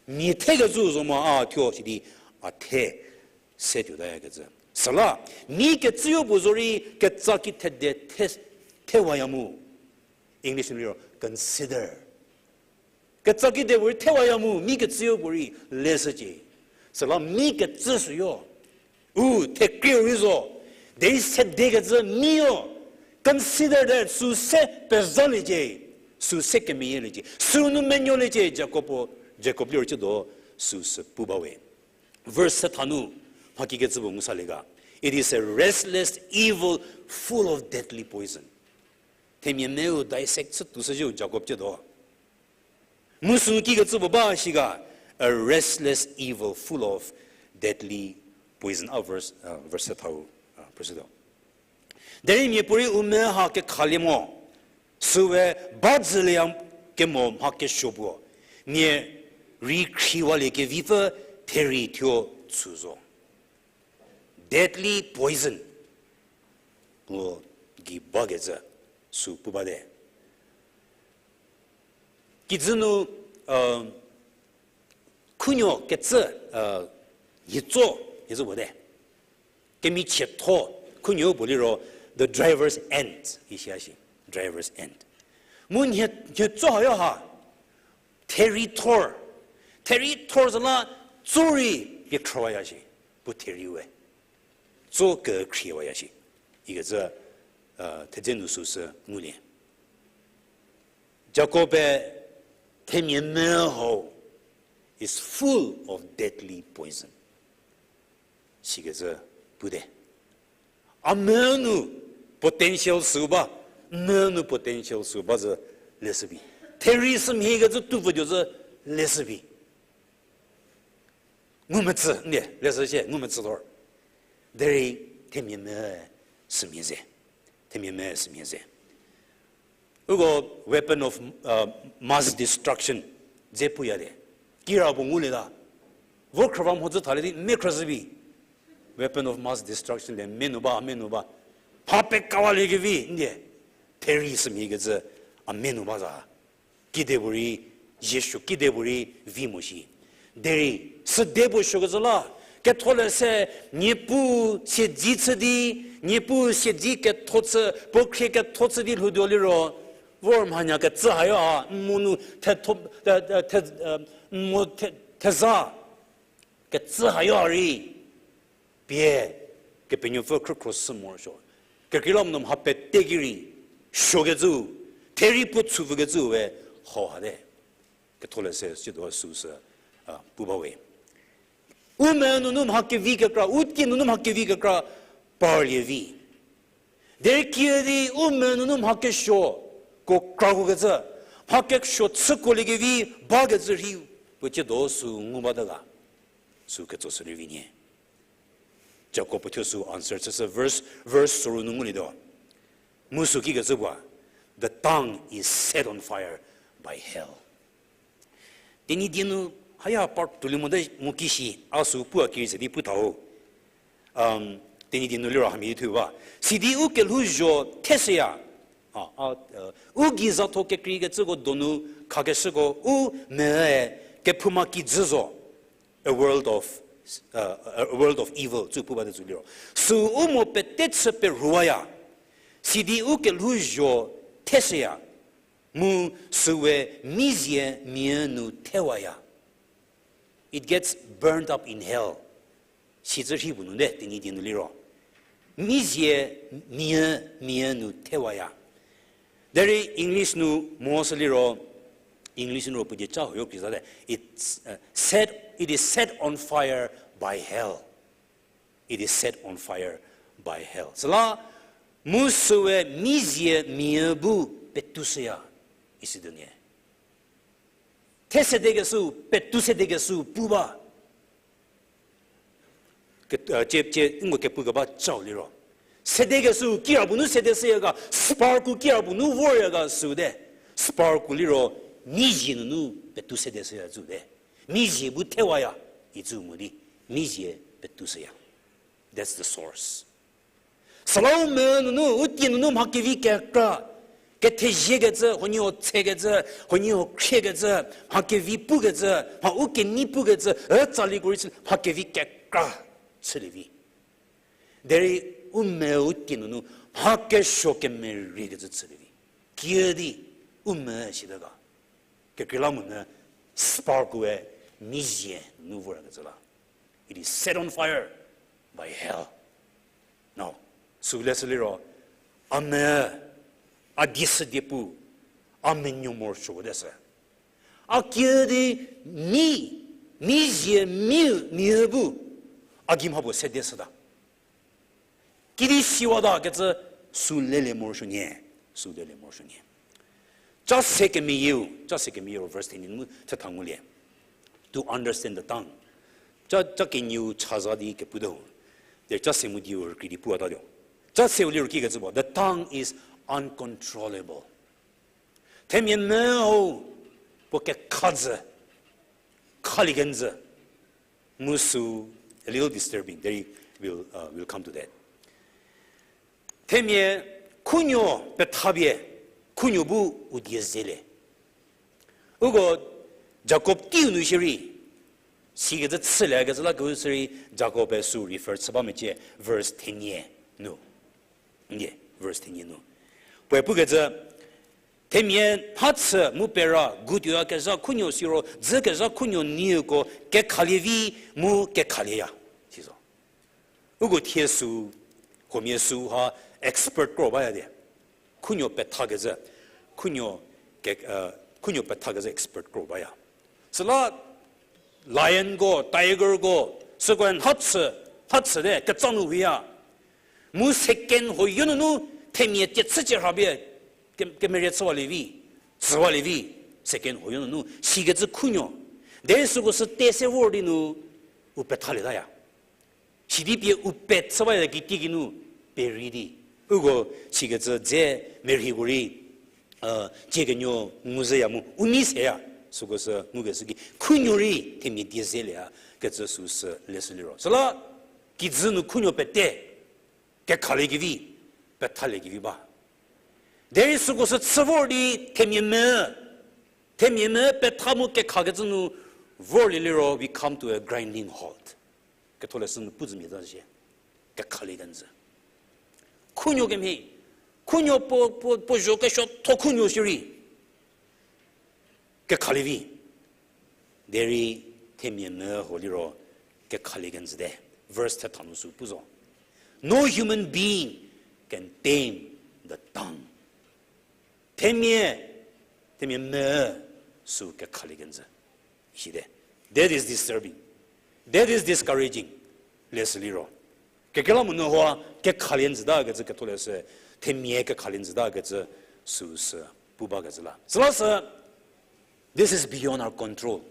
mia thekezhü zo mo a thuo sidi a the se tuotayakecü. Süla, mi kecüyo puo zorei ketsa ki thede the, thewaya mu. English nu liro consider. Ketsa kide puorei thewaya mu, mi kecüyo puorei leshücie. Süla mi kecü süyo, u thekrieu rei zo, derei sedekecü miyo, consider that, süu se pezaliecie, süu se kemeyieliecie, süu nu menuoliecie, Jakob-o, Jakob liro ciedo, süu sü pu bawe. Verse se thanu, mha kikecü puo ngusalie ga. It is a restless evil full of deadly poison. Themia meu dissect chütuo shüzhüu Jakob ciedo. Mu sünu kikecü puo ba shi ga, a restless evil full of deadly poison. A verse, uh, verse se thau, uh, verse se thau. Derei miapuorei u me ha kekhalie mo, süwe ba dzülieya kemo mha kesuo puo, mia rei khriwaliekevi pfü therei thuo tsü zo. Deadly poison. Puo gei bakecü sü pu bate. Kijü nu, uh, khunuo kecü, uh, nhietso, nhietso puo te. Kemichietho, khunuo puo liro, the driver's end, isi a shi, driver's end. Mu nhie-, nhietso hayo ha, therei thor, therei thor zo la, tso rei pie khrüwaya shi, puo therei we. Tso kekhriwaya shi. Ikecü, uh, thedze nu süsü ngulie. Jakob-e themia me hau is full of deadly poison. Sikecü pute. A me nu potential sü ba, me nu potential sü ba zü leshü bi. Therei sümhiekecü tupfütuo zü leshü bi. Ngumetsü, ndie, leshü shie, ngumetsü thor. Derei themia me sümhie ze. Themia me sümhie ze. Uko weapon of, uh, mass destruction dze puya de. Kira puo ngulie ta. Vo khrüwa mhodzü thalie di me khrüshü bi. Weapon of mass destruction le me nu ba, me nu ba. Mha pekawaliekevi, ndie. Therei sümhiekecü a me nu ba za. Kide puorei, Jisu kide puorei vi mo shi. Derei, süde puo suokecü la, ketholeshü, Niepuu siedzi chü di, Niepuu siedzi ketho chü, puo khrie ketho chü di lhoutuo liro, vor mhanya kecü hayo ha, n mo nu thetho, the, the, the, um, n mo the, theza kecü hayo ha rei. Pie, Kepenuopfü khrükhro shü morosuo. Kekreilamonyü mha pete ki rei, suokecü, therei puo chüpfükecü we, hau hate. Ketholeshü siedo süsü, a, pu bawe. U me nunu mha kevi kekra, u ki nunu mha kevi kekra, parlie vi. Derei kiüdi u me nunu mha kesuo, ko krakokecü, Mha kesuo chükoliekevi bakecü rhi, puo ciedo sü ngu bata ga, sü ketso shü rei vi nie. Jakob puo thuo sü answer chüshü verse, verse soru nu ngulietuo. Mu sü kikecü puo, the tongue is set on fire by hell. Tenyidie nu haya part tuolie mote mu kishi, a sü pu a kiri se di pu thau. Tenyidie nu liro hamhie thuo ba. Sidi u kelhouzho theshüya. A, a, u gei zatho kekreikecüko donu khakeshüko u me-e kephouma kijü zo. A world of, a world of evil, tsü pu bate tsü liro. Sü u mo pete chü perhuwaya. Sidi u kelhouzho theshüya. Mu süwe mizie mia nu thewaya. It gets burned up in hell. Sicü rhi puo nu te, Tenyidie nu liro. Mizie mia, mia nu thewaya. Derei English nu mo sü liro, English nu ro puo die cha huoyo kri zate. It's, uh, set, it is set on fire by hell. It is set on fire by hell. Süla, mu süwe mizie mia bu petushüya, isi tuo nie. Thesedekeshü, petusedekeshü pu ba. Ke, a, cie, cie, nko kepu keba chau liro. Sedekeshü, kirapuo nu sedeshüya ga, spark-u kirapuo nu vorya ga süu te. Spark-u liro, mizie nunu petu sedeshüya tsü te. Mizie bu thewaya, itsü mo di, mizie petushüya. That's the source. Süla u me nunu, u tie nunu mha kevi kekra, ketheziekecü, huoniehuo tsekecü, huoniehuo khriekecü, mha kevi pukecü, mha u kenei pukecü, e tsali korei chü, mha kevi kekra chülie vi. Derei u me u tie nunu mha kesuo kemeriekecü chülie vi. Kiüdi u me sita ga. Kekreilamonyü spark-ue mizie nu vorakecü la. It is set on fire by hell. Now, sü leshü liro, a me, a die sü die pu, a menuo morosuo te sü. A kiüdi mi, mizie mi, mia bu, a gei mha puo sede shüta. Kidi siwata kecü sü lelie morosuo nie, sü lelie morosuo nie. Cha se kemeyieu, cha se kemeyieu verse ten nu thetha ngulie. To understand the tongue. Cha, cha kenieu chaza di kepu te ho. Derei cha se mu dieu rükrie di puwatatuo. Cha seu liro kikecü puo, the tongue is uncontrollable. Themia me hau puo kekha jü, khalie kenjü. Mu sü a little disturbing. Derei we'll, uh, we'll come to that. Themia khunuo pethapie, khunuo bu u die zelie. Uko Jakob teiu nu shierei, sikecü chülie kecü la kehou shierei Jakob-e sü refer chü ba mecie verse thenie nu. Ndie, verse thenie nu. Puoe pukecü, themia mhachü mu pera gutuoyakezha khunuo siro, dzükezha khunuo nieko kekhalie vi mu kekhalieya. Sizo. Uko thie sü, huomia sü ha expert kro baya die. Khunuo pethakecü, khunuo ke, khunuo pethakecü expert kro baya. Süla lionko, tigerko, süko nhachü, nhachü te ketsa nu huya. Mu second huoyo nunu themia tie chücie rhapie ke, kemerie chüwalie vi, tsüwalie vi, second huoyo nunu sikecü khunuo. Derei süko sü te se vor di nu u pethalietaya. Sidi pie u pethü baya kitiekinu perei di. Uko sikecü dze merheiko rei, tsie kenuo ngu zeya mu u nei seya. Süko sü ngukeshü ki khunuo rei themia die zelieya kecü süsü leshü liro. Süla kijü nu khunuo pete kekhaliekevi, pethaliekevi ba. Derei süko sü chü vor di themia me, themia me petha mu kekhakecü nu vorlie liro we come to a grinding halt. Ketholeshü nu pu zümia za shie. Kekhalie kenjü. Khunuo kemhie, khunuo puo, puo, puo zho kesuotho khunuo shierei kekhalie vi. Derei themia me huo liro kekhalie kenjüte. Verse thetha nu sü pu zo. No human being can tame the tongue. Themia, themia me sü kekhalie kenjü. Isite. That is disturbing. That is discouraging. Leshü liro. Kekreilamonyü hua kekhalie njüta kecü ketholeshü, themia kekhalie njüta kecü süsü pu bakecü la. Süla sü, this is beyond our control.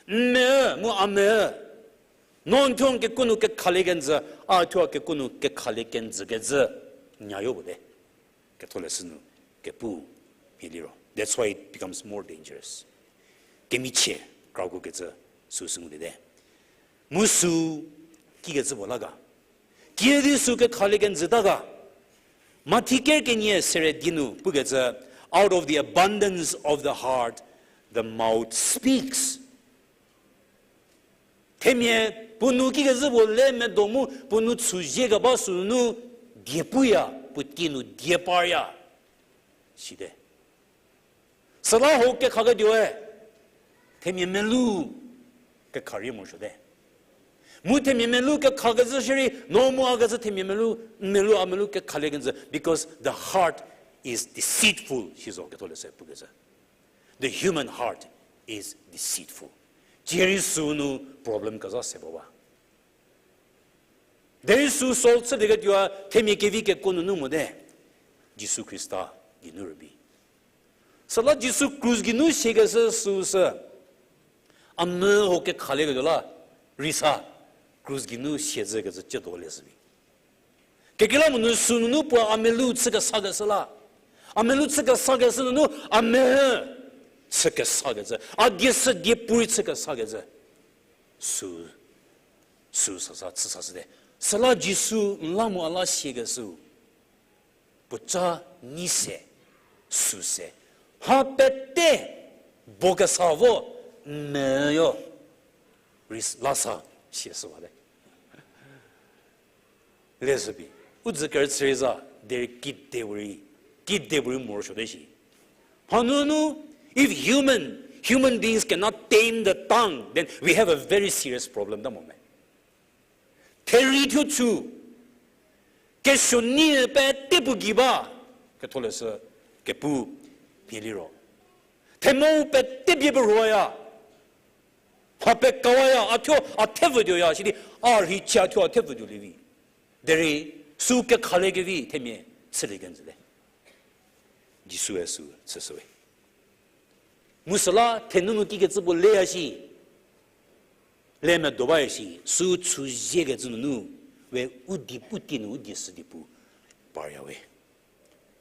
N me, mu a me. No n thuo n kekuo nu kekhalie kenjü, a thuo a kekuo nu kekhalie kenjü kecü, nya yo puo te. Ketholeshü nu, kepu, mhie liro. That's why it becomes more dangerous. Kemichie, krako kecü, süsü ngulie te. Mu sü, kikecü puo la ga. Kiüdi sü kekhalie kenjüta ga. Mathi ker kenie sere di nu pukecü, out of the abundance of the heart, the mouth speaks. Themia puo nu kikecü puo le medo mu puo nu chüzie keba sünunu die puya, puo tie nu die parya. Site. Süla ho kekhaketuoe, themia melu kekharie morosuote. Mu themia melu kekhakezhü shierei, no mu a kecü themia melu, melu a melu kekhalie kenjü, because the heart is deceitful, shi zo ketholeshü pukecü. The human heart is deceitful. Cierei sünu problem kezha se ba wa. Derei sü solve chüdiketuoa themia kevi kekuo nunu mote. Jisu Khrista geinu rübei. Süla Jisu krus geinu siakeshü süsü. A me ho kekhalieketuo la, rei sa, krus geinu siazhükecü ciedo le sübi. Kekreilamonyü sünunu puo a melu chü kesakeshü la. A melu chü kesakeshü nunu a me chü kesakecü. A die sü die purei chü kesakecü. Sü, sü sasa chü sashüte. Süla Jisu n la mu a la siakeshü. Puoca nyi se, sü se. Mha pete bo kesa vo n me yo. Rei lasa siashüwate. Leshübi, u dzü kerüchü rei za, derei kide puorei, kide puorei morosuote shi. Mhanunu, if human, human beings cannot tame the tongue, then we have a very serious problem, ta mo me. Therei thuo chü, kesuo nie pete puo gei ba, ketholeshü, kepu, mhie liro. Themou pete pie perhoya. Mha pekawaya, a thuo a thevütuoya, sidi a rhei cha thuo a thevütuo lievi. Derei, sü kekhaliekevi themia chülie kenjüte. Jisue sü chüshüwe. Mu süla thenunu kikecü puo leya shi. Le medo baya shi, sü chüziekecü nunu, we u di pu tie nu u die sü di pu parya we.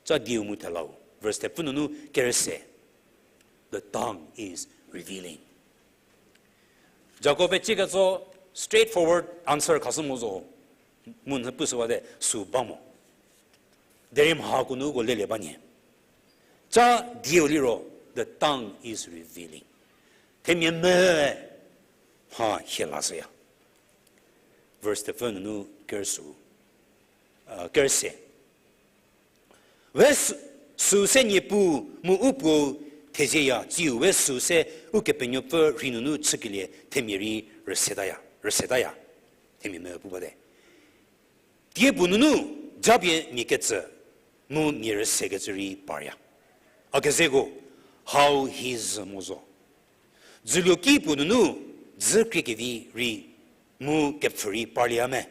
Ca dieu mu thelau, verse thepfü nunu kerüse. The tongue is revealing. Jakob-e cieketso straightforward answer khashü mo zo, mu nhü pushüwate sü ba mo. Derei mhako nu uko lelie ba nyie. Ca dieu liro, the tongue is revealing. Themia me mha hie lashüya. Verse thepfü nunu kerüsu, kerüse. We sü, sü se Niepuu mu u Puou thezieya, tsiu we sü se Ukepenuopfü rhei nunu chükelie themia rei rüsetaya, rüsetaya. Themia me pu bate. Tiepu nunu japie mia kecü mu mia rüsekecü rei parya. A kezeko, hau hi zhü mo zo. Dzüluoki puo nunu dzü kriekevi rei mu kepfhü rei parlieya me.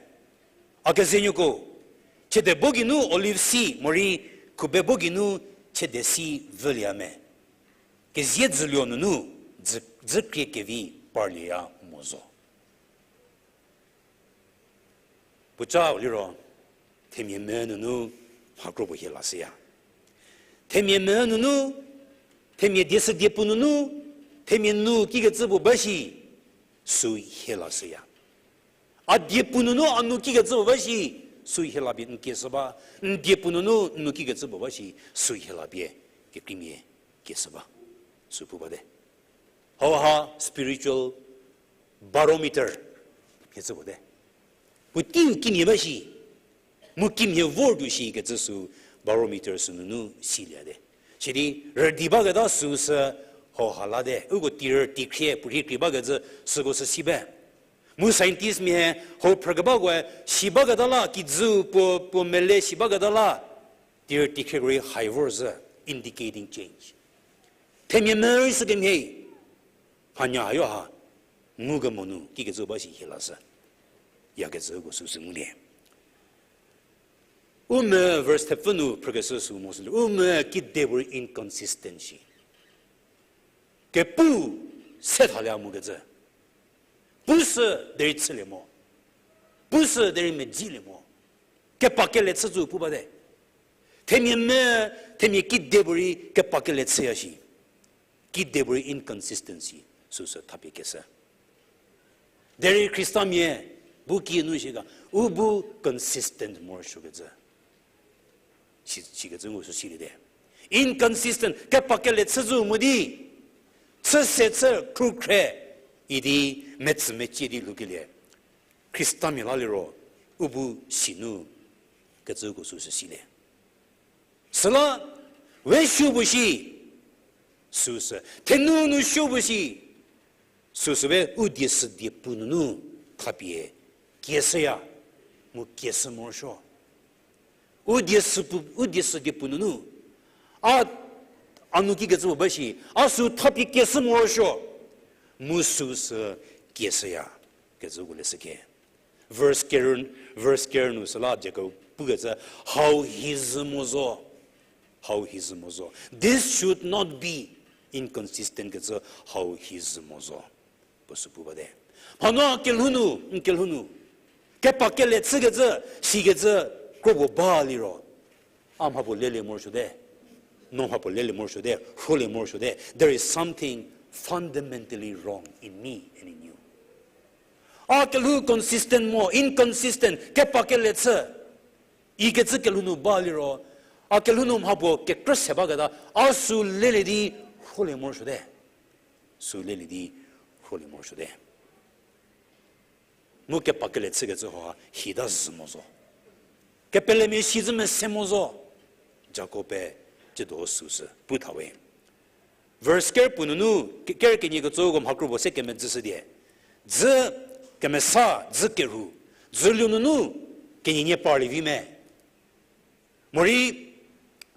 A kezenuoko, chiede bo geinu olive si morei khube bo geinu chiede si vülieya me. Kezie dzüluo nunu dzü, dzü kriekevi parlieya mo zo. Puocau liro, themia me nunu mha kro puo hie lashüya. Themia me nunu, themia die sü diepu nunu, themia nu kikecü puo ba shi, sü hie lashüya. A diepu nunu a nu kikecü puo ba shi, sü hie lapie n kieshü ba, n diepu nunu n nu kikecü puo ba shi, sü hie lapie kekreimia kieshü ba. Sü pu bate. Hauha spiritual barometer kecü puo te. Puoteiu kimhie ba shi, mu kimhie vor tuo shi kecü sü barometer sünunu siliete. Sidi rüdi baketa süsü hauha late. Uko tirü tikhrie puorhi krei bakecü süko sü si be. Mu scientistmia hau phrükeba koe si baketa la, kijüu puo, puo mele si baketa la, tirü tikhrieko rei hai vor zhü, indicating change. Themia me rei sükemhie, hanya hayo ha, ngukemo nu kikecü ba shi hie lashü. Yakecüko süsü ngulie. U mü verse thepfü nu phrükeshü sü mo sü le, u mü kidepuorei inconsistent shi. Kepu se thalie mokecü. Pu sü derei chülie mo. Pu sü derei medzilie mo. Kepa kele chü zo pu bate. Themia mü, themia kidepuorei kepa kele chüya shi. Kidepuorei inconsistency süsü thapie keshü. Derei Khristamia bu kinu shi ga, u bu consistent morosuokecü. Si, sikecü ngu sü siliete. Inconsistent, kepa kele chü zo mo di, chü se chü khrukhre, idi metsü mecie di lhoukelie. Khristamia la liro, u bu sinu kecüko süsü silie. Süla, we suo bu shi, süsü, thenu nu suo bu shi, süsü we u die sü die pu nunu thapie kieshüya, mu kieshü morosuo. U die sü pu, u die sü die pu nunu, a, a nu kikecü puo ba shi, a sü thapie kieshü morosuo, mu süsü kieshüya, kecüko leshüke. Verse ker, verse ker nu süla Jakob pukecü, hau hizü mo zo. Hau hizü mo zo. This should not be inconsistent kecü hau hizü mo zo. Puo sü pu bate. Mhanu a kelhou nu, n kelhou nu. Kepa kele chükecü, sikecü, kropuo ba liro. A mhapuo lelie morosuote. No mhapuo lelie morosuote, rholie morosuote. There is something fundamentally wrong in me and in you. A kelhou consistent mo, inconsistent, kepa kele chü. Ikecü kelhou nu ba liro, a kelhou nu mhapuo kekrü se baketa, a sü lelie di rholie morosuote. Sü lelie di rholie morosuote. Mu kepa kele chükecü hau hita zhü mo zo. Kepelemia shi zhü mese mo zo. Jakob-e tsiedo süsü pu thawe. Verse ker puo nunu, ke-, ker kenie kecüko mha kropuo se kemedzüshütie. Dzü kemesa, dzü kerhu. Dzüluo nunu, kenienie parlie vi me. Morei,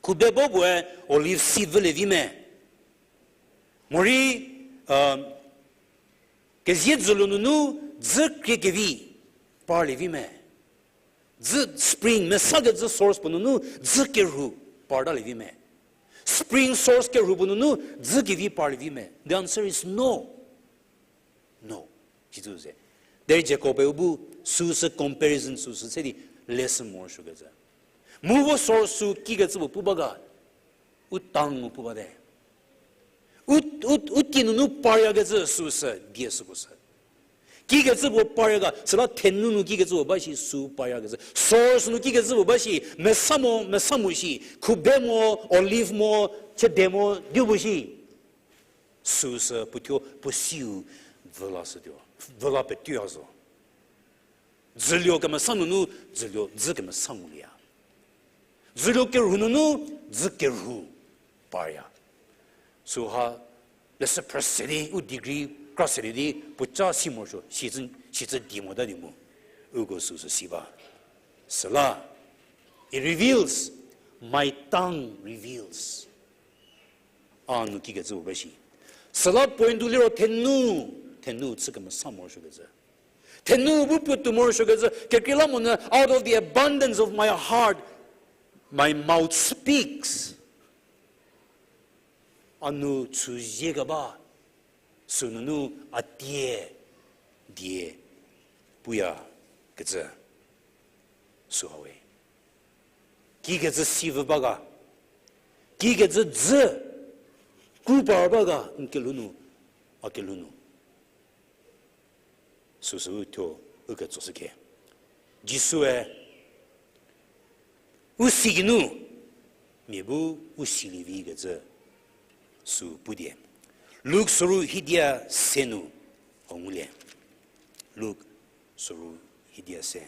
khubebo puoe olive si vülie vi me. Morei, um, kezie dzüluo nunu dzü krie kevi parlie vi me. Dzü spring, mesakecü source puo nunu dzü kerhu partalie vi me. Spring source kerhu puo nunu dzü kevi parlie vi me. The answer is no. No. Sicü se. Derei Jakob-e u bu süsü comparison süsü se di lesson morosuokecü. Mu vo source sü kikecü puo pu ba ga, u tang mu pu bate. U, u, u tie nunu paryakecü süsü die süko sü. Kikecü puo parya ga, süla thenu nu kikecü puo ba shi sü paryakecü. Source nu kikecü puo ba shi, mesa mo, mesa mo shi, khube mo, olive mo, chede mo, diu bu shi. Süsü puothuo puo siu vüla sütuo, vüla petuoya zo. Dzüluo kemesa nunu, dzüluo dzü kemesa ngulieya. Dzüluo kerhu nunu, dzü kerhu parya. Süha, leshü phrü se di, u degree kra se di, puoca si morosuo, sicü, sicü die mota di mu. Uko süsü si ba. Süla, it reveals, my tongue reveals. A nu kikecü puo ba shi. Süla point u liro thenu, thenu chü kemesa morosuokecü. Thenu bu puotou morosuokecü, kekreilamonyü, out of the abundance of my heart, my mouth speaks. A nu chüzie keba, sünunu a tie die puyakecü sühawe. Kikecü si vü ba ga, kikecü dzü kru par ba ga, n kelhou nu, a kelhou nu. Süsü u thuo u ketsoshüke. Jisue u si geinu mia bu u silie vi kecü sü pudie. Luk soru hidia se nu hau ngulie. Luk soru hidia se.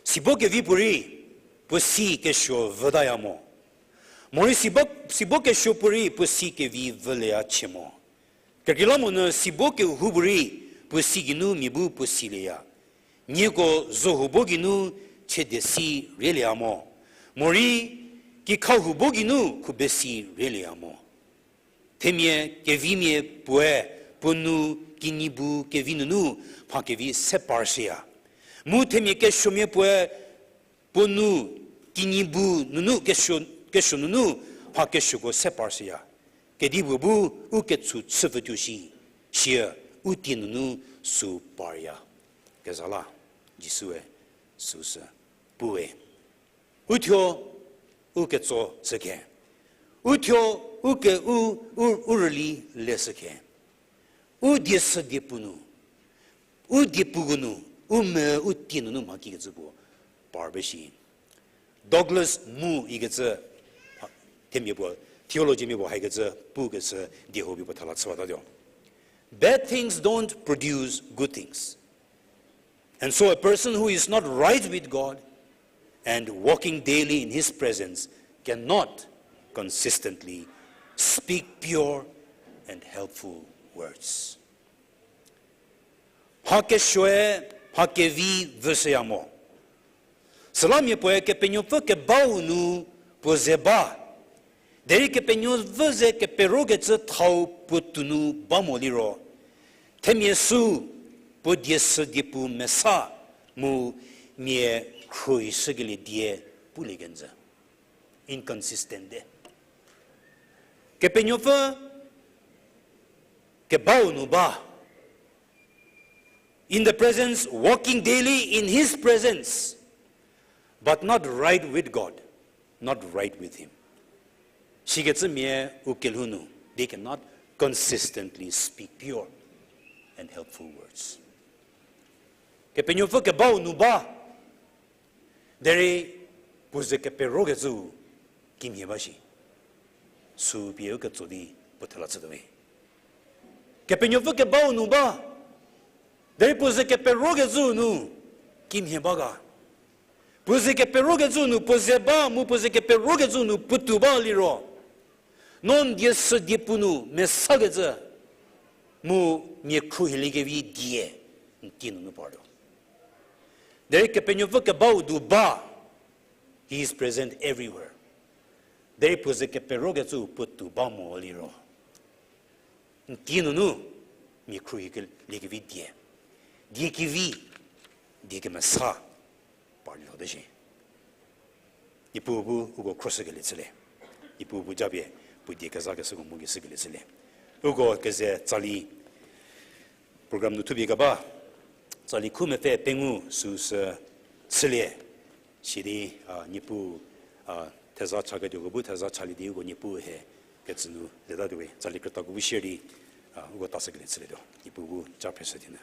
Sibo kevi puorei puo si kesuo vütaya mo. Morei sibo, sibo kesuo puorei puo si kevi vülieya chie mo. Kekreilamonyü sibo kehoupuorei puo si geinu mia bu puo silieya. Nieko zohubo geinu chiede si rielieya mo. Morei Kikha hubo geinu khubesi relieya mo. Themia kevimia puoe puo nou kinyi bu kevi nunu mha kevi se parshüya. Mu themia kesuomia puoe puo nou kinyi bu nunu kesuo, kesuo nunu mha kesuoko se parshüya. Kedipuo bu u ketsu chü pfütuo shi, sie u tie nunu sü parya. Kezha la, Jisue süsü pu we. Uthuo u ketso chükhe. Uthuo u ke u, u, u rüli leshükhe. U die sü diepu nu, u diepuko nu, u me u tie nunu mha kikecü puo par ba shi. Douglas Moo ikecü, themia puo, theology mia puo haikecü pukecü die hau pie puo thela chüwatatuo. Bad things don't produce good things. And so a person who is not right with God and walking daily in his presence cannot consistently speak pure and helpful words. Mha kesuoe mha kevi vüshüya mo. Süla mia puoe Kepenuopfü kebau nu puo ze ba. Derei Kepenuopfü ze keperokecü thau puo tou nu ba mo liro, themia sü puo die sü diepu mesa mu mia khruohishükelie die pulie kenjü. Inconsistent te. Kepenuopfü kebau nu ba. In the presence, walking daily in his presence, but not right with God, not right with him. Sikecümia u kelhou nu, they cannot consistently speak pure and helpful words. Kepenuopfü kebau nu ba, derei puo ze keperokecü kimhie ba shi. Sü pie u ketso di puo thela chütuo we. Kepenuopfü kebau nu ba, derei puo ze keperokecü nu kimhie ba ga. Puo ze keperokecü nu puo ze ba mu puo ze keperokecü nu puotou ba liro, no n die sü diepu nu mesakecü mu mia khruohiliekevi die n tie nunu partuo. Derei Kepenuopfü kebau nu ba, he is present everywhere. Derei puo ze keperokecü puotou ba mo liro, n tie nunu mia khruohiliekevi die, die kevi, die kemesa parlie lhote shi. Niepuu bu uko khroshükelie chülie. Niepuu bu japie puo die kezakeshüko mu keshükelie chülie. Uko keze tsali program nu thupie keba, tsali khu mepfü pengou süsü chülie. Sidi, a, Niepuu, a, theza chaketuoko bu theza chalie di uko Niepuu he ketsü nu letatuo we, tsali krütako bu share di, a, uko tashükelie chülietuo. Niepuu bu ja phreshü di nu.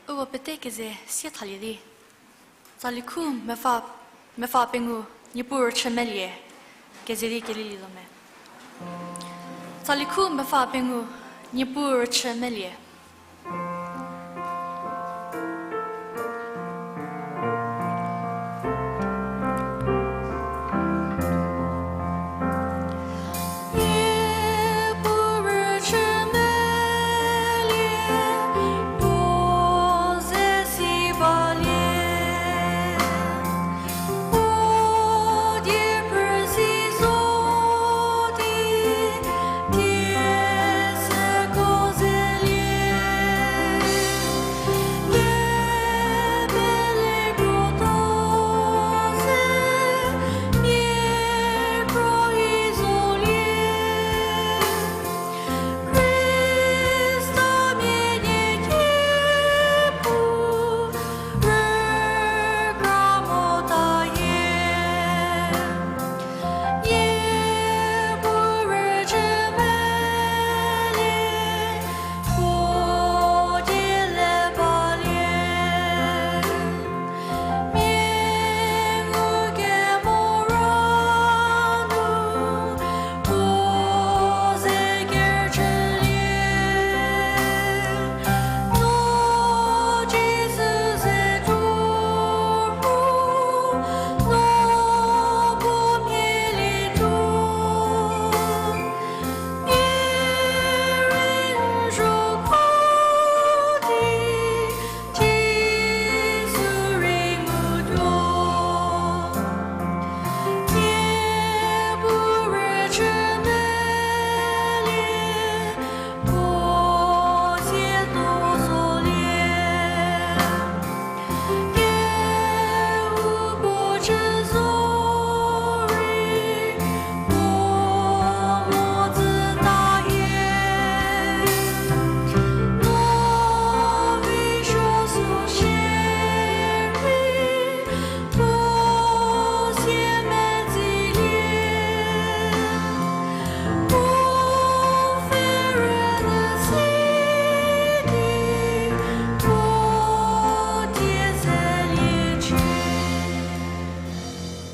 Uko pete keze sie thalie di, tsali khu mepfü, mepfü pengou Niepuu rüchü melie, keze di kelielietuo me. Tsali khu mepfü pengou Niepuu rüchü melie.